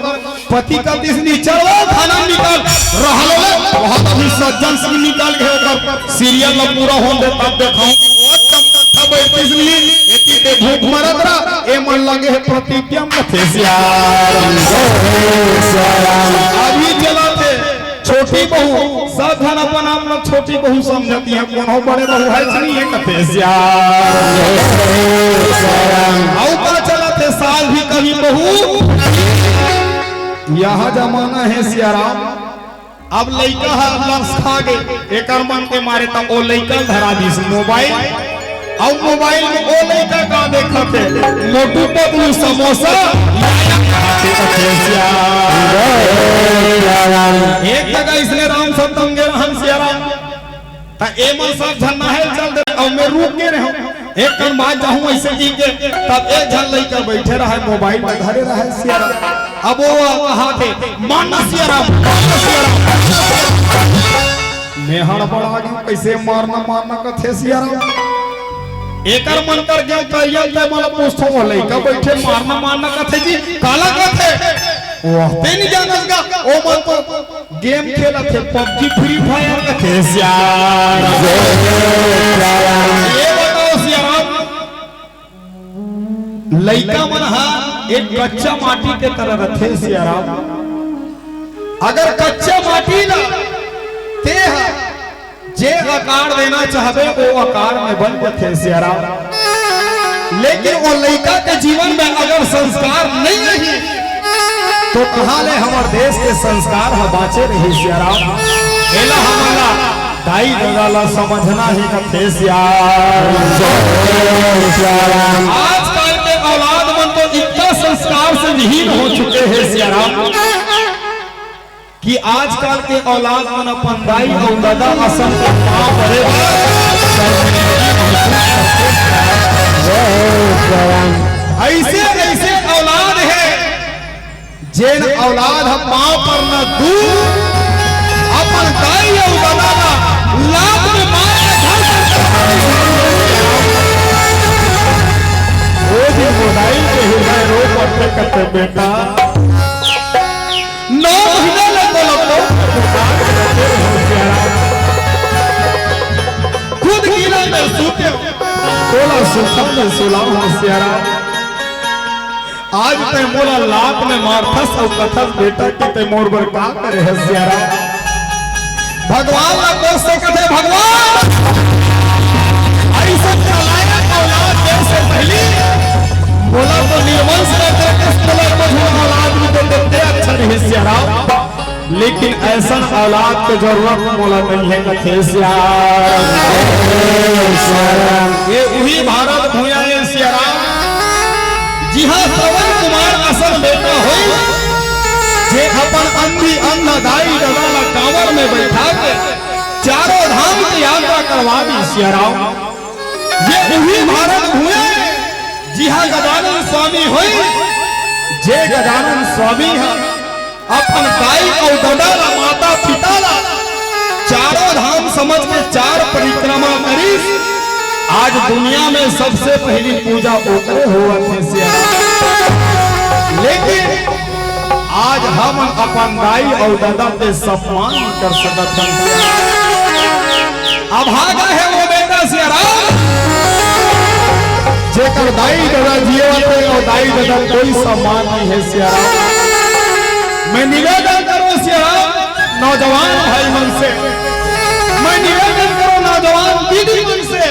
पति का दिस नहीं, "चलो खाना निकाल, रहा ले।" वहाँ तो भी सज्जन सिंह निकाल के ओकर सीरियल ला पूरा होन दे, तब देखाऊं। वो चमकत था बैठती इसलिए, एती ते भूख मरत रहा, ए मन लगे हे प्रतिज्ञा में थे सियाराम। अभी चलाथे, छोटी बहू, सब झन अपन आप ला छोटी बहू समझत हे, कोनो बड़े बहू हे नहीं, ये कथे सियाराम। अउ का चलत हे, सास भी कभी बहू। यह जमाना हे सियाराम। अब लइका ह लस खा गे, एकर मन के मारे त ओ लइका ल धरा दिस मोबाइल। अउ मोबाइल में ओ लइका का देखत हे, मोटू पतलू समोसा। एक जगह इसने राम सतंगे रहन सियाराम, त एमन सब झन नहाए चल दे, अउ मैं रुक के रहूं। एक कन बात जाहूं ऐसे जी के, तब एक झन लइका बैठे रहे, मोबाइल में धरे रहे सियाराम। अब ओ कहा थे, "मारना सियाराम, मारना सियाराम।" मैं हड़बड़ा गेंव, कैसे मारना, मारना कथे सियाराम। एकर मन कर गेंव, कहिया ते मोला पूछथों, ओ लइका बैठे मारना, मारना कथे जी, काला कथे? ओ ते नहीं जानत गा, ओ मन तो गेम खेलत हे, पबजी, फ्री फायर कथे सियाराम। ये बताओ सियाराम, लइका मन ह एक कच्चा माटी के तरह रथे सियाराम। अगर कच्चा माटी ला तेह जे आकार देना चाहबे, ओ आकार में बन जाथे सियाराम। लेकिन ओ लइका के जीवन में अगर संस्कार नहीं रही, तो कहां ले हमर देश के संस्कार ह बांचे रही सियाराम। एला हमन ला दाई ददा ला समझना हे कथे सियाराम। आजकल के औलाद मन तो इतना संस्कार से विहीन हो चुके हे सियाराम। कि आजकल के औलाद मन अपन दाई अउ ददा असन के पाँव परे बर शर्मिंदगी महसूस करथे। ऐसे ऐसे औलाद हे, जेन औलाद ह पाँव परना दूर, अपन दाई अउ ददा ला लात में मार के घर से ओ दिन मोदाई के हृदय रो पड़थे कथे, बेटा, नौ महीना ले तोला तो खुद गीला में सूते, तोला सुखा में सुलाव हो सियाराम। आज ते मोला लात में मारथस अउ कथस, बेटा, कि ते मोर बर का करे हस सियाराम। भगवान ला कोस सकत हे, भगवान, अइसन नालायक औलाद दे से पहिली मोला तो निर्वंश कर देतेस, मोला कुछ औलाद भी दे देते, अच्छा नहीं सियाराम, लेकिन अइसन औलाद के जरूरत मोला नहीं हे कथे सियाराम। ये उही भारत भुइयां हे सियाराम, जिहां श्रवण कुमार असन बेटा होइस, जे अपन अंधी अंधा दाई ददा ला कांवर में बैठा के चारों धाम के यात्रा करवा दिस सियाराम। ये उही भारत भुइयां हे, जिहां गजानन स्वामी होइस, जे गजानन स्वामी ह अपन दाई अउ ददा ला, माता पिता ला चारों धाम समझ के चार परिक्रमा करिस। आज दुनिया में सबसे पहिली पूजा ओकरे होवत हे सियाराम। लेकिन आज हमन अपन दाई अउ ददा के सम्मान नइ कर सकत हन। अभागा हे वो बेटा सियाराम, जेकर दाई ददा जियत हे अउ दाई ददा कोई सम्मान नइ हे सियाराम। मैं निवेदन करूं सियाराम, नौजवान भाई मन से, मैं निवेदन करूं नौजवान दीदी मन से,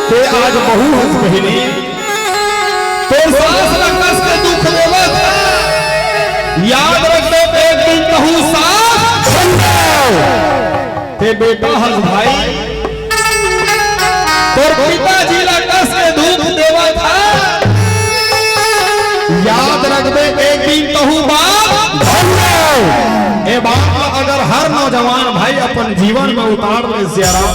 ते आज बहू हस बहिनी, तोर सास ला कस के दुख देवत हे। याद रख दे, एक दिन तहूं सास बन जाओ। ते बेटा हस भाई, तोर पिताजी ला कस के दुख देवत हे। याद रख दे, एक दिन तहूं बाप बन जाओ। ए बात ला अगर हर नौजवान भाई अपन जीवन में उतार ले सियाराम,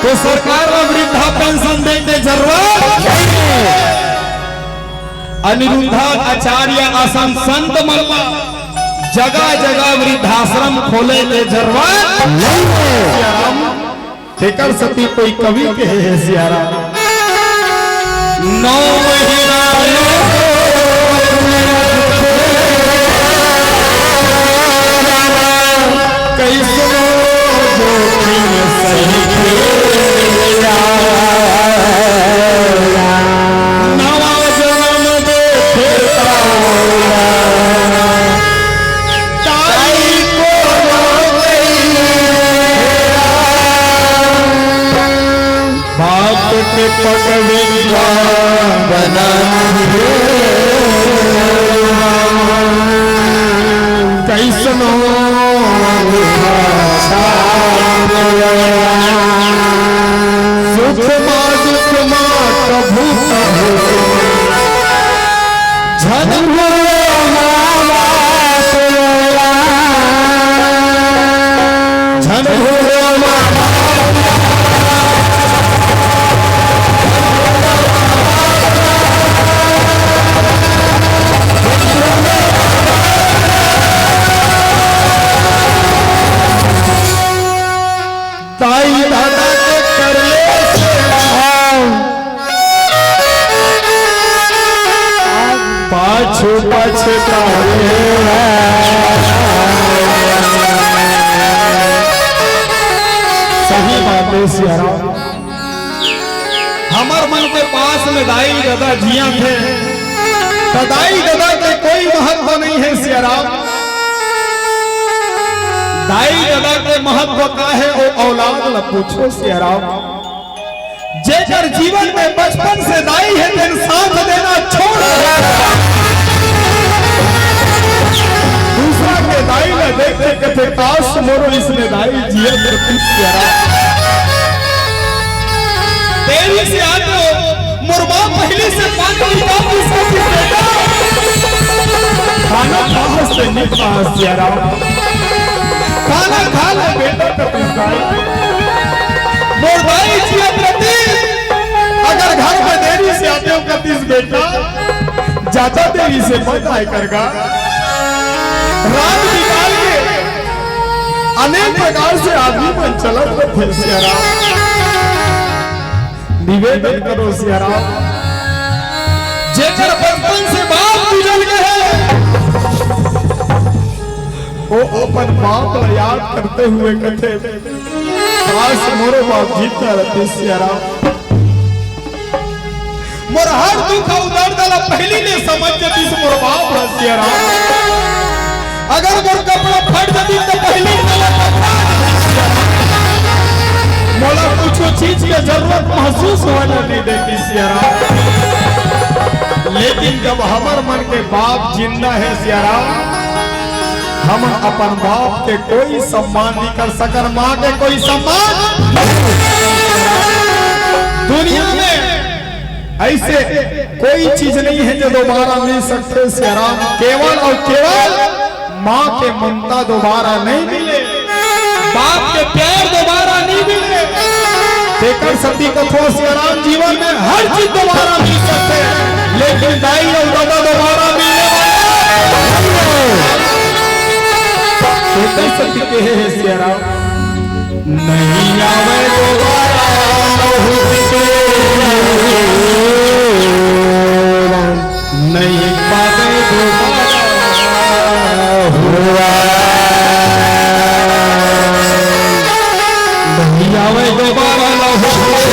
तो सरकार ला वृद्धा पेंशन दे के जरूरत नहीं हे। अनिरुद्धाचार्य असन संत मन ला जगह जगह वृद्धाश्रम खोले के जरूरत नहीं हे। सियाराम, तेकर सेती कोई कवि कहे हे सियाराम, नौ महीना ले कइसनो जोखिम सहि के नवा जनम देखे तारा। ताई धन भूलो मामा तोला, धन भूलो मामा। दाई ददा के करले सेवा, पाछू पछतावे। सही बात हे सियाराम। हमर मन के पास में दाई ददा जियत हे, त दाई ददा के कोई महत्व नहीं हे सियाराम। दाई ददा के महत्व का हे, ओ औलाद ला पूछो सियाराम। जेकर जीवन में बचपन से दाई हे, तेन साथ देना छोड़ दे। दूसरा के दाई ला देख के कथे, "काश मोरो इसने दाई जियत रहती सियाराम।" देरी से आते हो, मोर माँ पहले से पानी निकाल दी, इसको भी बेटा। खाना कहाँ से निकाल सियाराम? खाना खा ले बेटा, कतिस दाई। मोर दाई जियत रहती, अगर घर में देरी से आते हो कतिस बेटा, ज्यादा देरी से मत आए करगा। रात निकाल के अनेक प्रकार से आदमी मन चलत रथे सियाराम। निवेदन करो सियाराम, जेकर बचपन से बाप गुजर गए हे, वो अपन बाप ला याद करते हुए कथे, "काश मोरो बाप जिंदा रहते सियाराम। मोर हर दुख अउ दर्द ला पहिली ले समझ जतिस मोर बाप ह सियाराम। अगर मोर कपड़ा फट जतिस त पहिली मोला कपड़ा दे देतिस सियाराम। मोला कुछो चीज के जरूरत महसूस होए ला नहीं देतिस सियाराम।" लेकिन जब हमर मन के बाप जिंदा हे सियाराम, हमन अपन बाप के कोई सम्मान नहीं कर सकन, माँ के कोई सम्मान नहीं। दुनिया में ऐसे कोई चीज नहीं है जो दोबारा मिल सकते सियाराम, केवल और केवल माँ के ममता दोबारा नहीं मिले, बाप के प्यार दोबारा नहीं मिले। तेकर सेती कथो सियाराम, जीवन में हर चीज दोबारा मिल सकते, लेकिन दाई और ददा दोबारा मिलने वाला नहीं है। तेकर सेती कहे हे सियाराम, नहीं आवे दोबारा लहुट के, नहीं पावे दोबारा हुआ। नहीं आवे दोबारा लहुट के।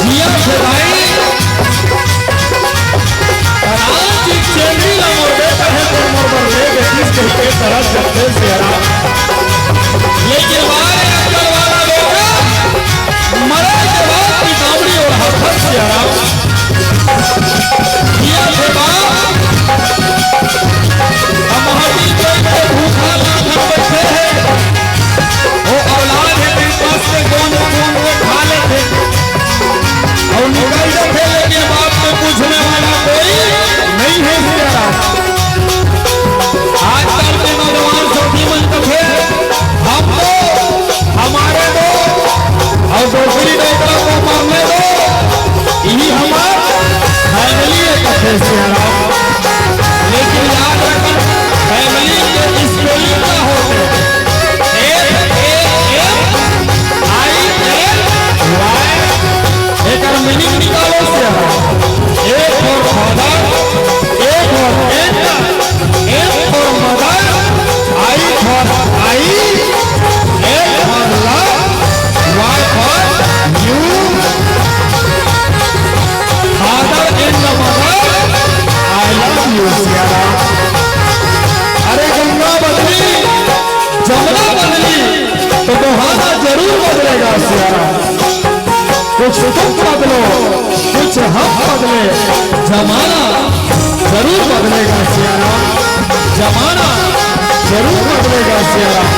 जिया से भाई, राम जी चेंदी ला मोर बेटा हे, तो मोर बर ले बेटिस कहिके तरस जथे सियाराम। लेकिन वारे अक्कल वाला बेटा, मरे के बाद पितामड़ी ओढ़ाथस सियाराम। जिया से बाप, अब महती कोई के भूखा लाखन बैठे हे। वो औलाद हे, तेरे पास से कौन कौन वो खा लेथे। अउ निकल जाथे, लेकिन बाप के पूछने वाला कोई नहीं हे सियाराम। आजकल के नौजवान साथी मन कथे, हम तो सियाराम। कुछ तुम बदलो, कुछ हम बदले, जमाना जरूर बदलेगा सियाराम, जमाना जरूर बदलेगा सियाराम।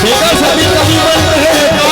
देखा सभी कवि मन रहे हैं का?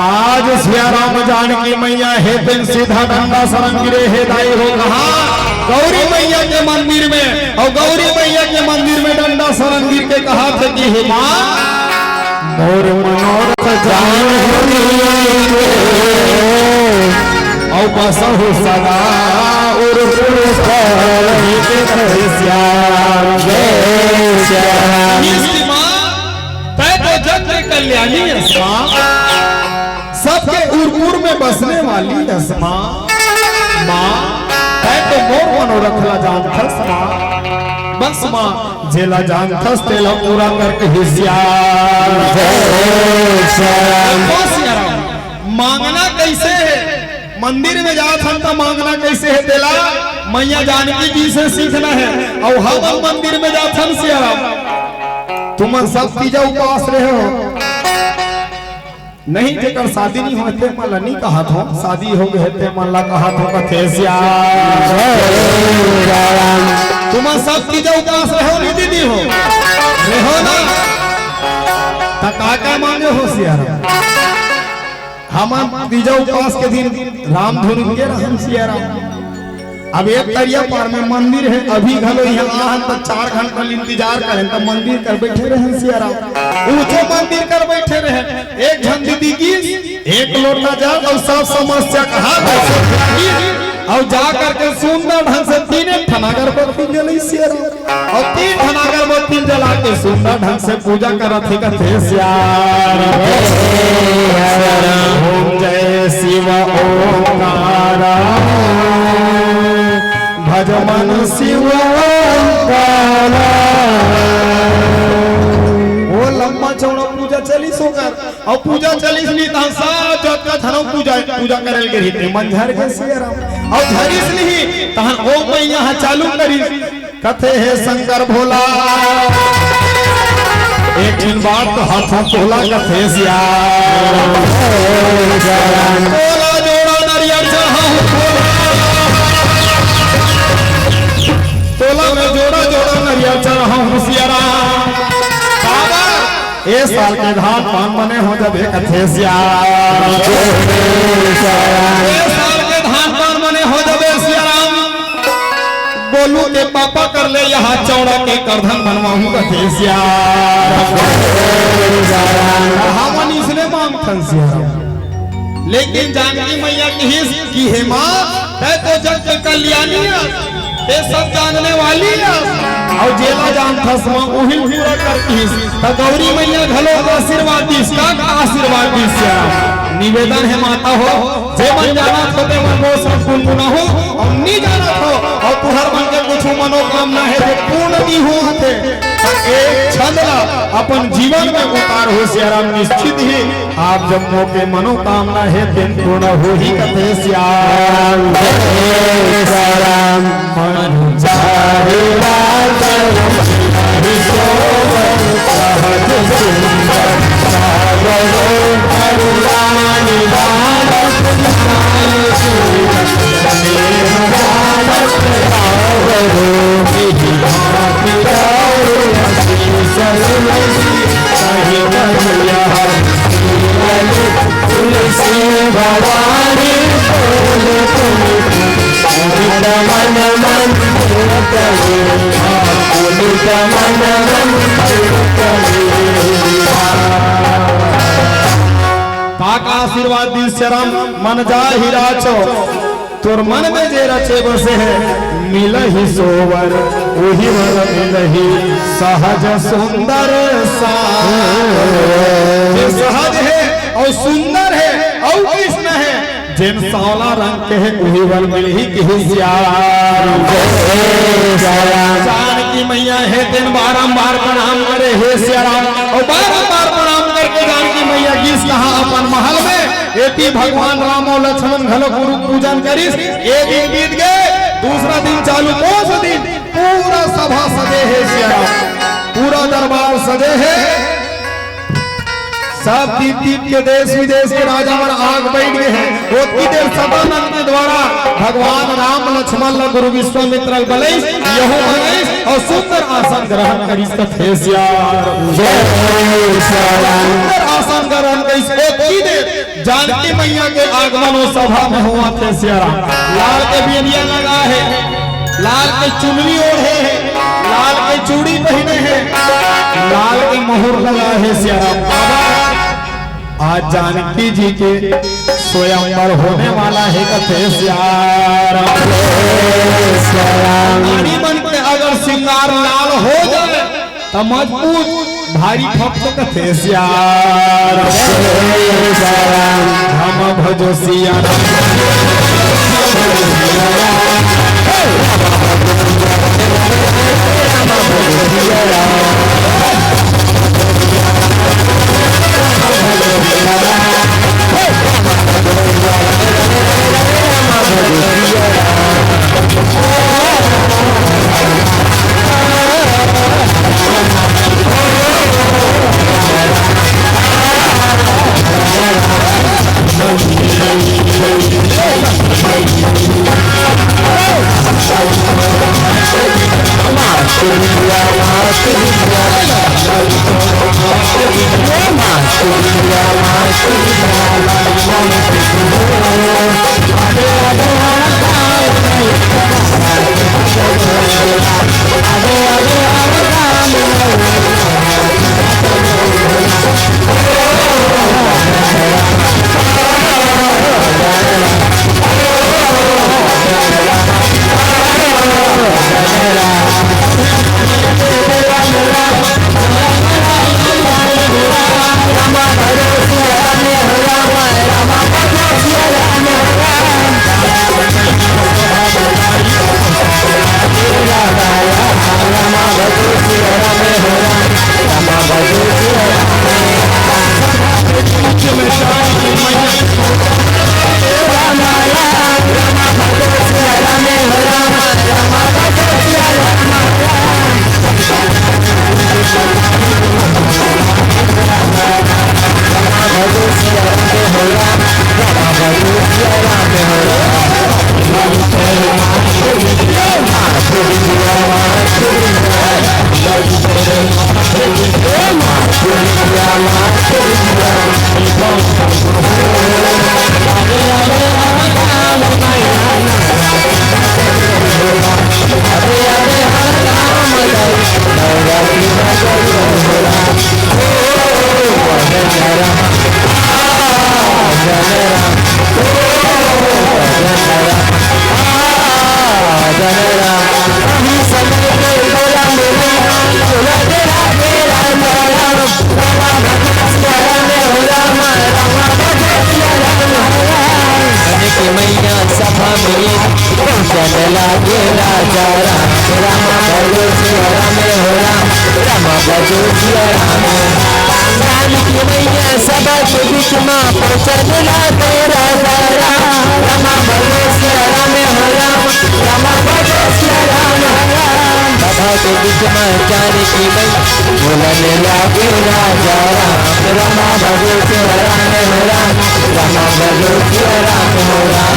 आज सियाराम जानकी मैया हे तेन सीधा डंडा सरन गिरे हे दाई हो कहा गौरी मैया के मंदिर में, अउ गौरी मैया के मंदिर में डंडा सरन गिर के कहा थे कि हे माँ, मोर मनोरथ जान अउ बसहु सदा उर पुरुष श्याम जय श्याम। तै तो जग के कल्याणी अस माँ, सबके उरपुर में बसने वाली अस माँ। माँ, तै तो मोर मनोरथ ला जानथस माँ। बस माँ, जेला जानथस तेला पूरा करके हिसियार। जय श्याम। मांगना कैसे है? मंदिर में जात हन त मांगना कैसे है तेला मैया जानकी जी से सीखना है। अउ हम मंदिर में जात हन सियाराम, तुमन सब तीजा उपास रहे हो। नहीं, जेकर शादी नहीं होय ते मन ला नहीं कहत हो, शादी हो गए ते मन ला कहत हो कथे सियाराम। तुमन सब तीजा उपास रहे हो नहीं दीदी हो, रहे हो ना? त का का मांगे हो सियाराम? हमन तीजा उपास के दिन राम धुन के रहन सियाराम। अब एक तरिया पार में मंदिर है, अभी घलो यहाँ आहन त चार घंटा ले इंतजार करें त मंदिर कर बैठे रहन सियाराम। ऊंचे मंदिर कर बैठे रहे, एक झन दीदी की एक लोटा जल अउ सब समस्या कहा अउ जा करके सुंदर ढंग से तीने ठन अगरबत्ती जलई सियाराम। अउ तीन ठन अगरबत्ती जला के सुंदर ढंग से पूजा करत हे कथे सियाराम। ओम जय शिव ओंकारा, भज मन शिव ओंकारा। वो लंबा चौड़ा पूजा चलिस ओकर, अउ पूजा चलिस नहीं तहन सब जतका झन पूजा, पूजा करे ल गे रहिथे मन झर गे सियाराम। अउ झरिस नहीं तहन ओ मैया ह चालू करिस कथे हे शंकर भोला, एक ठिन बात तो हाथ में तोला कथे सियाराम। तोला जोड़ा नरियर चढ़ाऊं भोला, तोला में जोड़ा जोड़ा नरियर चढ़ाऊं सियाराम। बाबा ए साल के धान पान मने हो जबे कथे सियाराम। ए साल के धान पान मने हो जबे सियाराम। गोलू के पापा कर ले यहाँ चौड़ा के करधन बनवाहूँ कथे सियाराम। हमन इसने मांगथन सियाराम। लेकिन जानकी मैया किहिस कि हे माँ, तै तो जग के कल्याणी अस, तै सब जानने वाली अस, अउ जेला जानथस माँ उही पूरा करतिस। त गौरी मैया घलो आशीर्वाद दिस, का का आशीर्वाद दिस श्याम? निवेदन हे माता हो, जे मन जानत हो ते मन मोर संग गुनगुनाहू, अउ नी जानत हो अउ तुहर मन के कुछ मनोकामना हे जे पूर्ण नी होवत हे, त ए छंद ला अपन जीवन में उतारहू सियाराम, निश्चित ही आप जम्मो के मनोकामना हे तेन पूर्ण होही कथे सियाराम। जय सियाराम। मन चाहे रात हरि सोवत सहज सुंदर सावरो हरि राम निधान सुनाए सुरत स्नेह जालत सावरो विधि भात जाए आशीष तुलसी सहित मैया तुलसी भवानी बोल तुम सहित मन मंदिर करे। का, का आशीर्वाद दिस हे राम, मन जा हीरा चो। तोर मन में जे रचे बसे हे, मिलही सोवर, उही वर मिलही सहज सुंदर सा। जे सहज हे अउ सुंदर हे अउ कृष्ण हे, जेन सांवला रंग के हे, उही वर मिलही, किही सियाराम। जय सियाराम। जानकी मैया हे, तेन बारंबार प्रणाम करे, हे सियाराम। अउ बारंबार प्रणाम करके जानकी मैया गिस कहाँ अपन महल में, एती भगवान राम अउ लक्ष्मण घलो गुरु पूजन करिस। एक दिन बीत गए, दूसरा दिन चालू, कौन सा दिन? पूरा सभा सजे हे सियाराम, पूरा दरबार सजे हे। सब दीप दीप के देश विदेश के राजा मन आग बैठ गए हैं। ओतकी देर सदानंद के द्वारा भगवान राम लक्ष्मण ला गुरु विश्वामित्र बलैस, यहू मनैस अउ सुंदर आसन ग्रहण करिस कथे सियाराम। जय सियाराम। सुंदर आसन ग्रहण करिस। ओतकी देर जानकी मैया के आगमन ओ सभा में होवत हे सियाराम। लाल के बियनिया लगा हे, लाल के चुनरी ओढ़े हे, लाल के चूड़ी पहिने हे, लाल के महुर लगा हे सियाराम। आज जानकी जी के स्वयंवर होने वाला हे कथे सियाराम। रानी मन के अगर श्रृंगार लाल हो जाए, त मजबूत भारी खप तो कथे सियाराम। हम भजो सियाराम। जानकी मैया सभा में पहुँचन लागे राजा राम। राम भजो सिया राम हो राम, राम भजो सिया राम। जानकी मैया सभा के बीच में पहुँचन लागे राजा राम। राम भजो सिया राम हो राम, राम भजो सिया राम हो राम। सभा के बीच में जानकी मैया बोलन लागे राजा राम। राम भजो सिया राम हो राम, राम भजो सिया राम हो राम।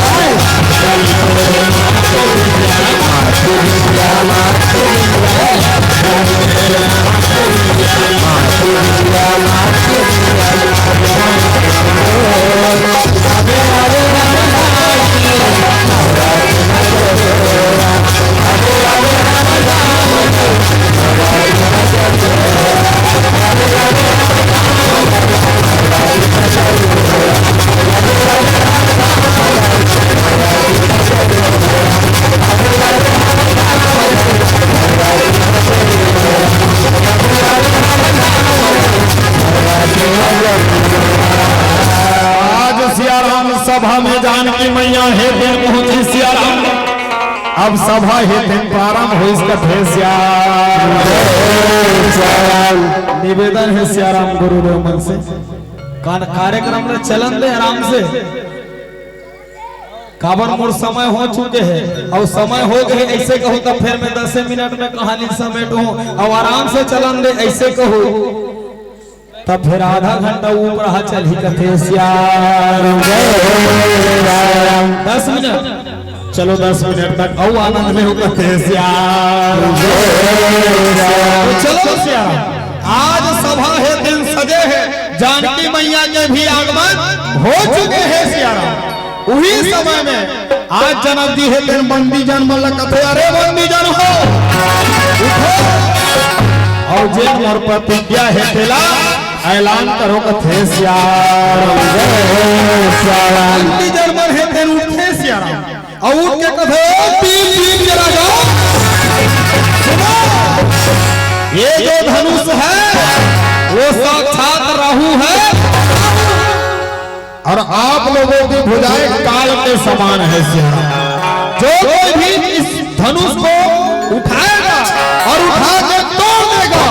अब सभा हे तेन प्रारंभ होइस कथे सियाराम। निवेदन हे सियाराम गुरुदेव मन से, कान-, कार्यक्रम ल चलन दे आराम से, काबर मोर समय हो चुके हे, अउ समय हो गए अइसे कहूँ त फेर मैं दसे मिनट में कहानी समेटहूँ, अउ आराम से चलन दे अइसे कहूँ। तब फिर आधा घंटा ऊपर हा चलही कथे सियाराम। दस मिनट, चलो दस मिनट तक अउ आनंद में हो कथे सियाराम। तो चलो सियाराम, आज सभा हे तेन सजे हे, जानकी मैया के भी आगमन हो चुके हे सियाराम। उही समय में आज जनक जी हे तेन बंदी जन मन ल कथे, अरे बंदी जन हो, उठो। अउ जेन मोर प्रतिज्ञा हे तेला ऐलान करो कथे सियाराम। बंदी जन मन हे तेन उठथे सियाराम। अउ उठ के कथे, ओ तीन तीन के राजा, सुनो, ये जो धनुष है वो साक्षात राहु है। और आप लोगों की भुजाएं काल के समान है सियाराम। जो कोई भी इस धनुष को उठाएगा और उठा के तोड़ देगा,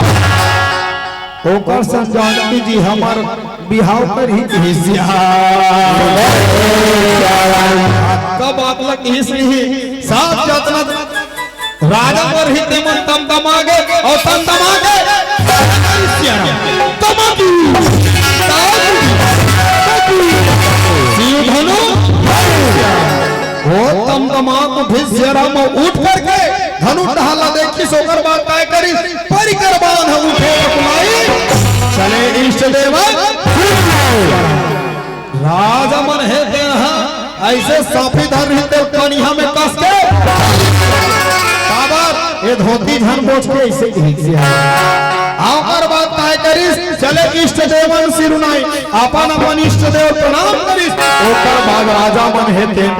ओकर संग जानकी जी हमर बिहाव करही कथे सियाराम। का बात ल कहिस नहीं, साथ जतना राजा मन रहिस तेमन तमतमा गे, अउ तमतमा गे, सियाराम, तमाकी, ताकी, ताकी, शिव धनु, ओ तमतमा उठिस सियाराम, उठ करके धनु डहर ला देखिस, ओकर बाद काय करिस, परिकर बांध उठे अकुलाई, चले इष्ट देव। राजा मन हे तेन ह अइसे साफी धर रहिस तेन कनिहा में कस के। काबर ए धोती झन बोझ के अइसे कहिस हे। ओकर बाद काय करिस, चले इष्ट देवन सिरुनाई, अपन अपन इष्ट देव प्रणाम करिस। ओकर बाद राजा मन हे तेन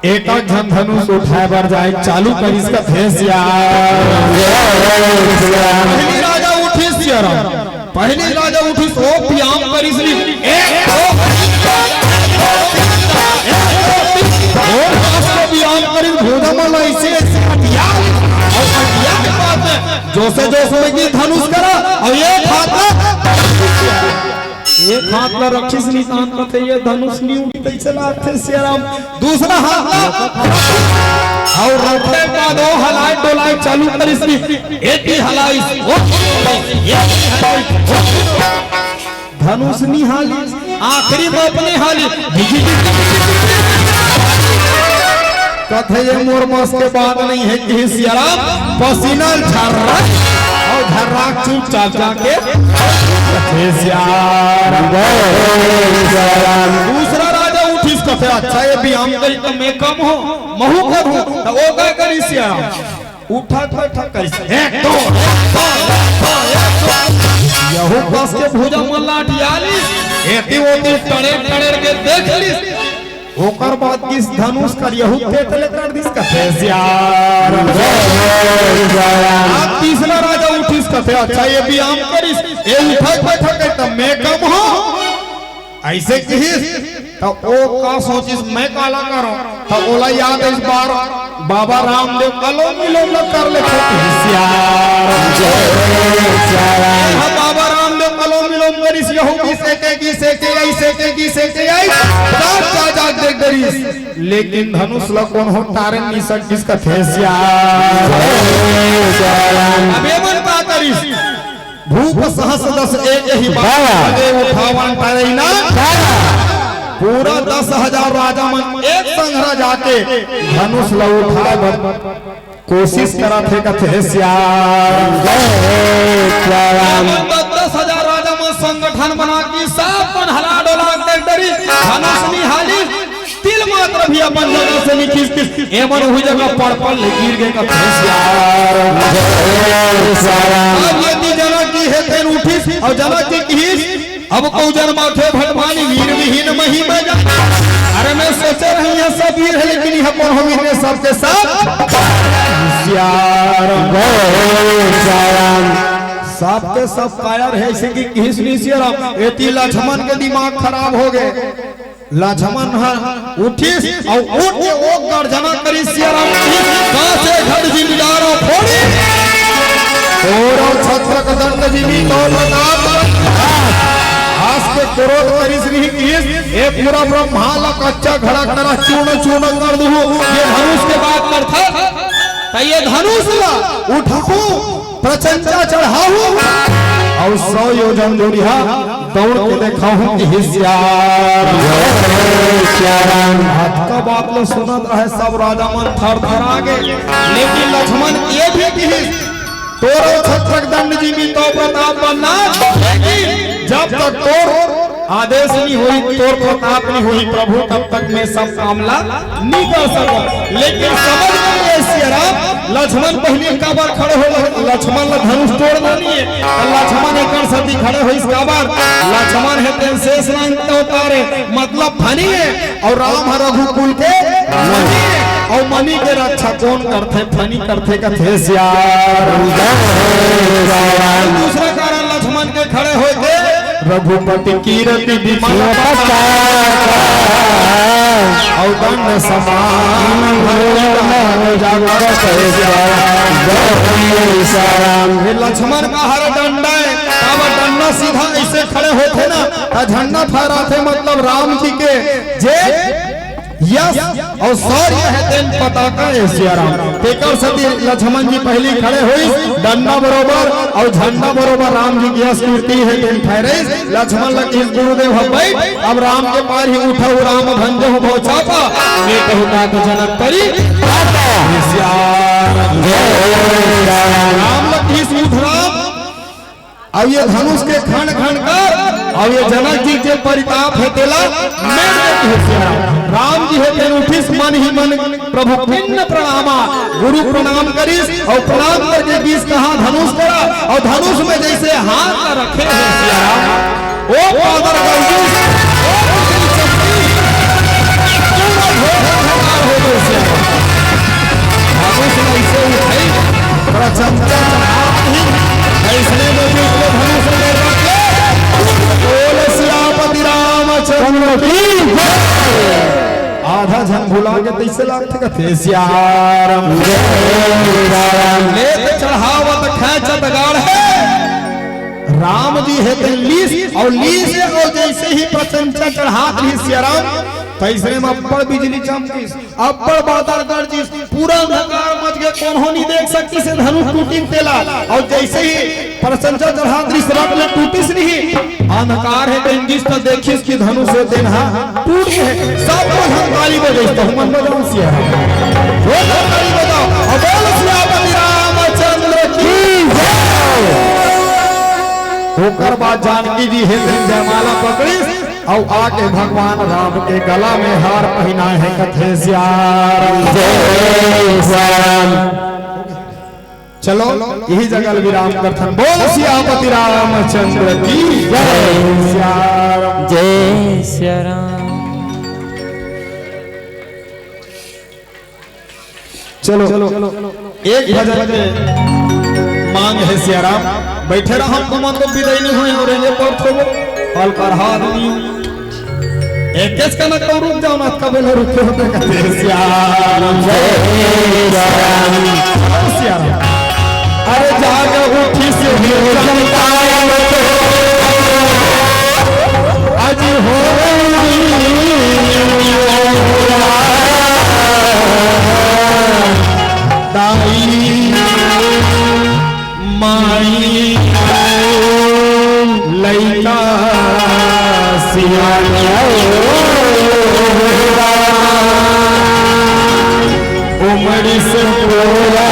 एक एक झन धनुष उठाए बर जाए चालू करिस कथे सियाराम। पहिली राजा उठिस सियाराम, पहिली राजा उठिस, ओ व्यायाम करिस नी, एक, दो, एक, दो, एक, दो, एक, दो, एक, दो, व्यायाम करिस, भुजा मन ला अइसे, अइसे अटिया, अउ अटिया के बाद में जोसे जोस में कि धनुष करा, अउ एक हाथ ला एक हाथ ला रखिस निशान कथे, ये धनुष नी उठी, तइसे लागथे सियाराम। दूसरा हाथ ला अउ रखे बाद ओ हलाए डोलाए चालू करिस नी, एती हलाइस, ओती हलाइस, एती हलाइस, ओती हलाइस। धनुष नी हालिस, आखिरी में अपने हालिस। कथे ये मोर बस के बात नहीं है कि सियाराम पसीना झर्रा अउ झर्रा चुपचाप जाके कथे सियाराम। दूसरा राजा उठिस कथे, अच्छा ये व्यायाम करी त मैं कम हो, महू करूं, त ओ का करी सियाराम? उठा, उठा, उठा, करिस। एक, दो, एक, दो, एक, दो, एक, दो। यहू कस के भुजा मन ला अटिया लिस, एती ओती टड़ेर, टड़ेर के देख लिस। ओकर बाद किस धनुष कर यहू तेतले कर दिस कथे सियार। अब तीसरा राजा उठिस कथे, अच्छा, ये व्यायाम करिस, ये उठक बैठक है, तब मैं कम हो। अइसे किहिस, त ओ का सोचिस, मैं काला करों? त ओला याद इस बार बाबा रामदेव अलोम विलोम ल कर लेथे। सियार। हाँ, बाबा रामदेव अलोम विलोम करिस, यहू की सेके की सेके आई, सेके की सेके आई, जाग जा जाग देख डरिस। लेकिन धनुष ल कोनो टारे नी सकिस कथे सियार। अब ए मन का करिस? भूप सहस दस एक ही बार वाह। दे उठावन टरैना। वाह। पूरा दस हजार राजा मन एक संघरा जाके धनुष ल उठाए बर कोशिश करत हे कथे सियार। जय सियाराम। दस हजार राजा मन संगठन बना के सब मन हला डोला के डरी धनुष निहाली। तिल मात्र भी अपन जगह से नी खिसकिस, एमन उही जगह पड़ पड़ ले गिर गे कथे सियार। जय सियाराम। अब यदि जनक जी हे तेन उठिस अउ जनक जी किहिस, अब कहूं जन माथे भटमानी वीर विहीन मही में जा। अरे मैं सोचे रही है सब वीर है, लेकिन यह कौन हो वीर ने सबके सब सियार। जय सियाराम। सबके सब कायर है, अइसे कि किहिस नी सियाराम। एती लक्ष्मण के दिमाग खराब हो गए। लक्ष्मण ह उठिस अउ उठ के ओ गर्जना करिस, सिया राम कहिस, "कासे घट जिमि डारंव फोड़ी, तोर अउ छत्रक दंड जिमि तौ प्रताप।" हंस के क्रोध करिस रिहिस, कहिस, "ए पूरा ब्रह्मांड ला कच्चा घड़ा करा चूर्ण चूर्ण कर दूहूं, ये धनुष के बात करथस, त ये धनुष ला उठाहूं, प्रशंसा चढ़ाहूं अउ सौ योजन दूरिहा दौड़ के देखाहूं कि हे सियार।" जय सिया राम। अतका बात ल सुनत रहे सब राजा मन थरथरा गे, लेकिन लक्ष्मण ये भी कहिस, "तोर अउ छत्रक दंड जिमि तौ प्रताप बनना, लेकिन जब तक तोर आदेश नइ होही, तोर प्रताप नइ होही प्रभु, तब तक मैं सब काम ला नइ कर सकंव।" लेकिन समझ नइ हे सिया राम, लक्ष्मण पहिली काबर खड़े होइस, लक्ष्मण ला धनुष तोड़ना नइ हे, त लक्ष्मण एकर सेती खड़े होइस काबर? लक्ष्मण हे तेन शेष नाग के अवतार हे, मतलब फनी हे, अउ राम ह रघुकुल के मनी हे, अउ मनी के रक्षा कोन करथे? फनी करथे कथे सियार। दूसरा कारण लक्ष्मण के खड़े होय के, रघुपति कीरति विमल पताका, अउ दंड समान जगत। हे लक्ष्मण का हर डंडा हे, काबर डंडा सीधा अइसे खड़े होथे ना, त झंडा फहराथे, मतलब राम जी के जे यश अउ शौर्य हे तेन पताका हे सिया राम। तेकर सेती लक्ष्मण जी पहिली खड़े होइस, डंडा बरोबर अउ झंडा बरोबर राम जी के यश कीर्ति हे तेन फहराइस। लक्ष्मण ला कहिस गुरुदेव ह बइठ, अब राम के पारही उठहू राम भंजहू भव चापा, मेटहू तात जनक परि हे सिया राम। राम ला कहिस उठ राम, अब ये धनुष के खंड खंड कर, अब ये जनक जी के परिताप हे तेला मेट दे कहिस सिया राम। राम जी हे तेन उठिस मन ही मन प्रभु खिन्न प्रणामा, गुरु प्रणाम करिस अउ प्रणाम करके कहिस कहां धनुष करा, अउ धनुष में जइसे हाथ ला रखे हे सिया राम, ओ पादर गंजू, ओ दूसरी शक्ति, पूरा ढोल ढोलकार हो गए से। धनुष अइसे उठाई, प्रशंसा चढ़ा दी, अइसने में भी उसको धनुष ले रखे। बोल सियापति रामचंद्र की जय। आधा झन भुला के तइसे लागथे कथे सिया राम। जय सिया राम। लेत चढ़ावत खेंचत गाड़े। राम जी हे ते लीस, अउ लीस, अउ जइसे ही प्रशंसा चढ़ात रिहिस सिया राम, तइसने म अब्बड़ बिजली चमकिस, अब्बड़ बादर गरजिस, पूरा अंधकार मच गे, कोनो नइ देख सकिस हे धनुष टूटिस तेला। अउ जइसे ही प्रशंसा चढ़ात रिहिस, रथ ले टूटिस नहीं, अंधकार हे तेन गिस त देखिस कि धनुष हे तेन हा टूट गे हे। सब कोई झन ताली बजाइस, त हमन बजाओ सिया। जोरदार ताली बजाओ अउ बोल सियापति रामचंद्र की जय। ओकर बाद जानकी जी हे तेन जयमाला पकड़िस अउ आके भगवान राम के गला में हार पहिनाए हे कथे सिया राम। जय सिया राम। चलो, इही जगह विराम करथन। बोल सियापति रामचंद्र की जय। सिया राम। जय सिया राम। चलो, एक भजन के मांग हे सिया राम। बइठे रहा, तुमन तो बिदाई नइ होय अउ रेंगे पड़त होबो। अलकरहा आदमी हो। एकेच कनक तो रुक जाओ ना, कब ले रुके होते कहते सिया राम। जय सिया राम। सिया राम। अरे जाग उठी से ही जनता अजी हो दाई माई लइका सियान उमड़ी से पूरा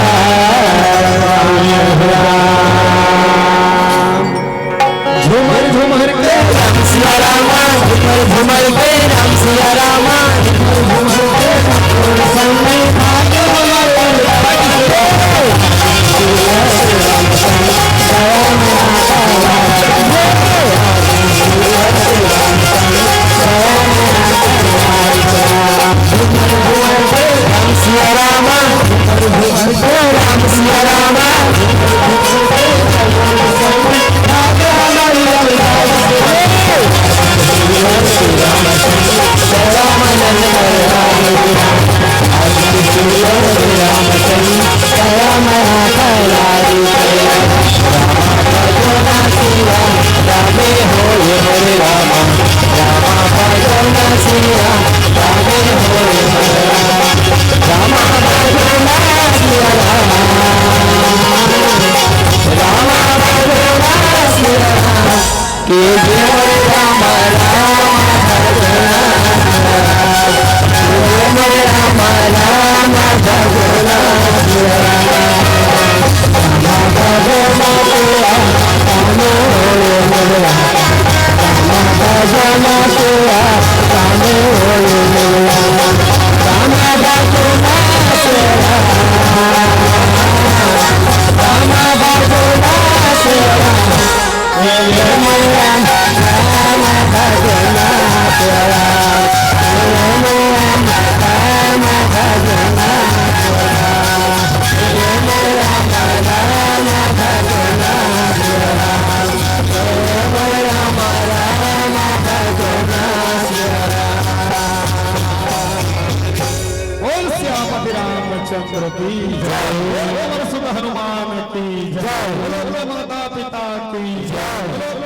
झुमर झुमर के राम सिया रामा, झुमर झुमर के राम सिया रामा, झुमर झुमर के राम सिया रामा। चंद्र की जय। बोलो बोलो शुभ हनुमान की जय। बोलो बोलो माता पिता की जय। बोलो बोलो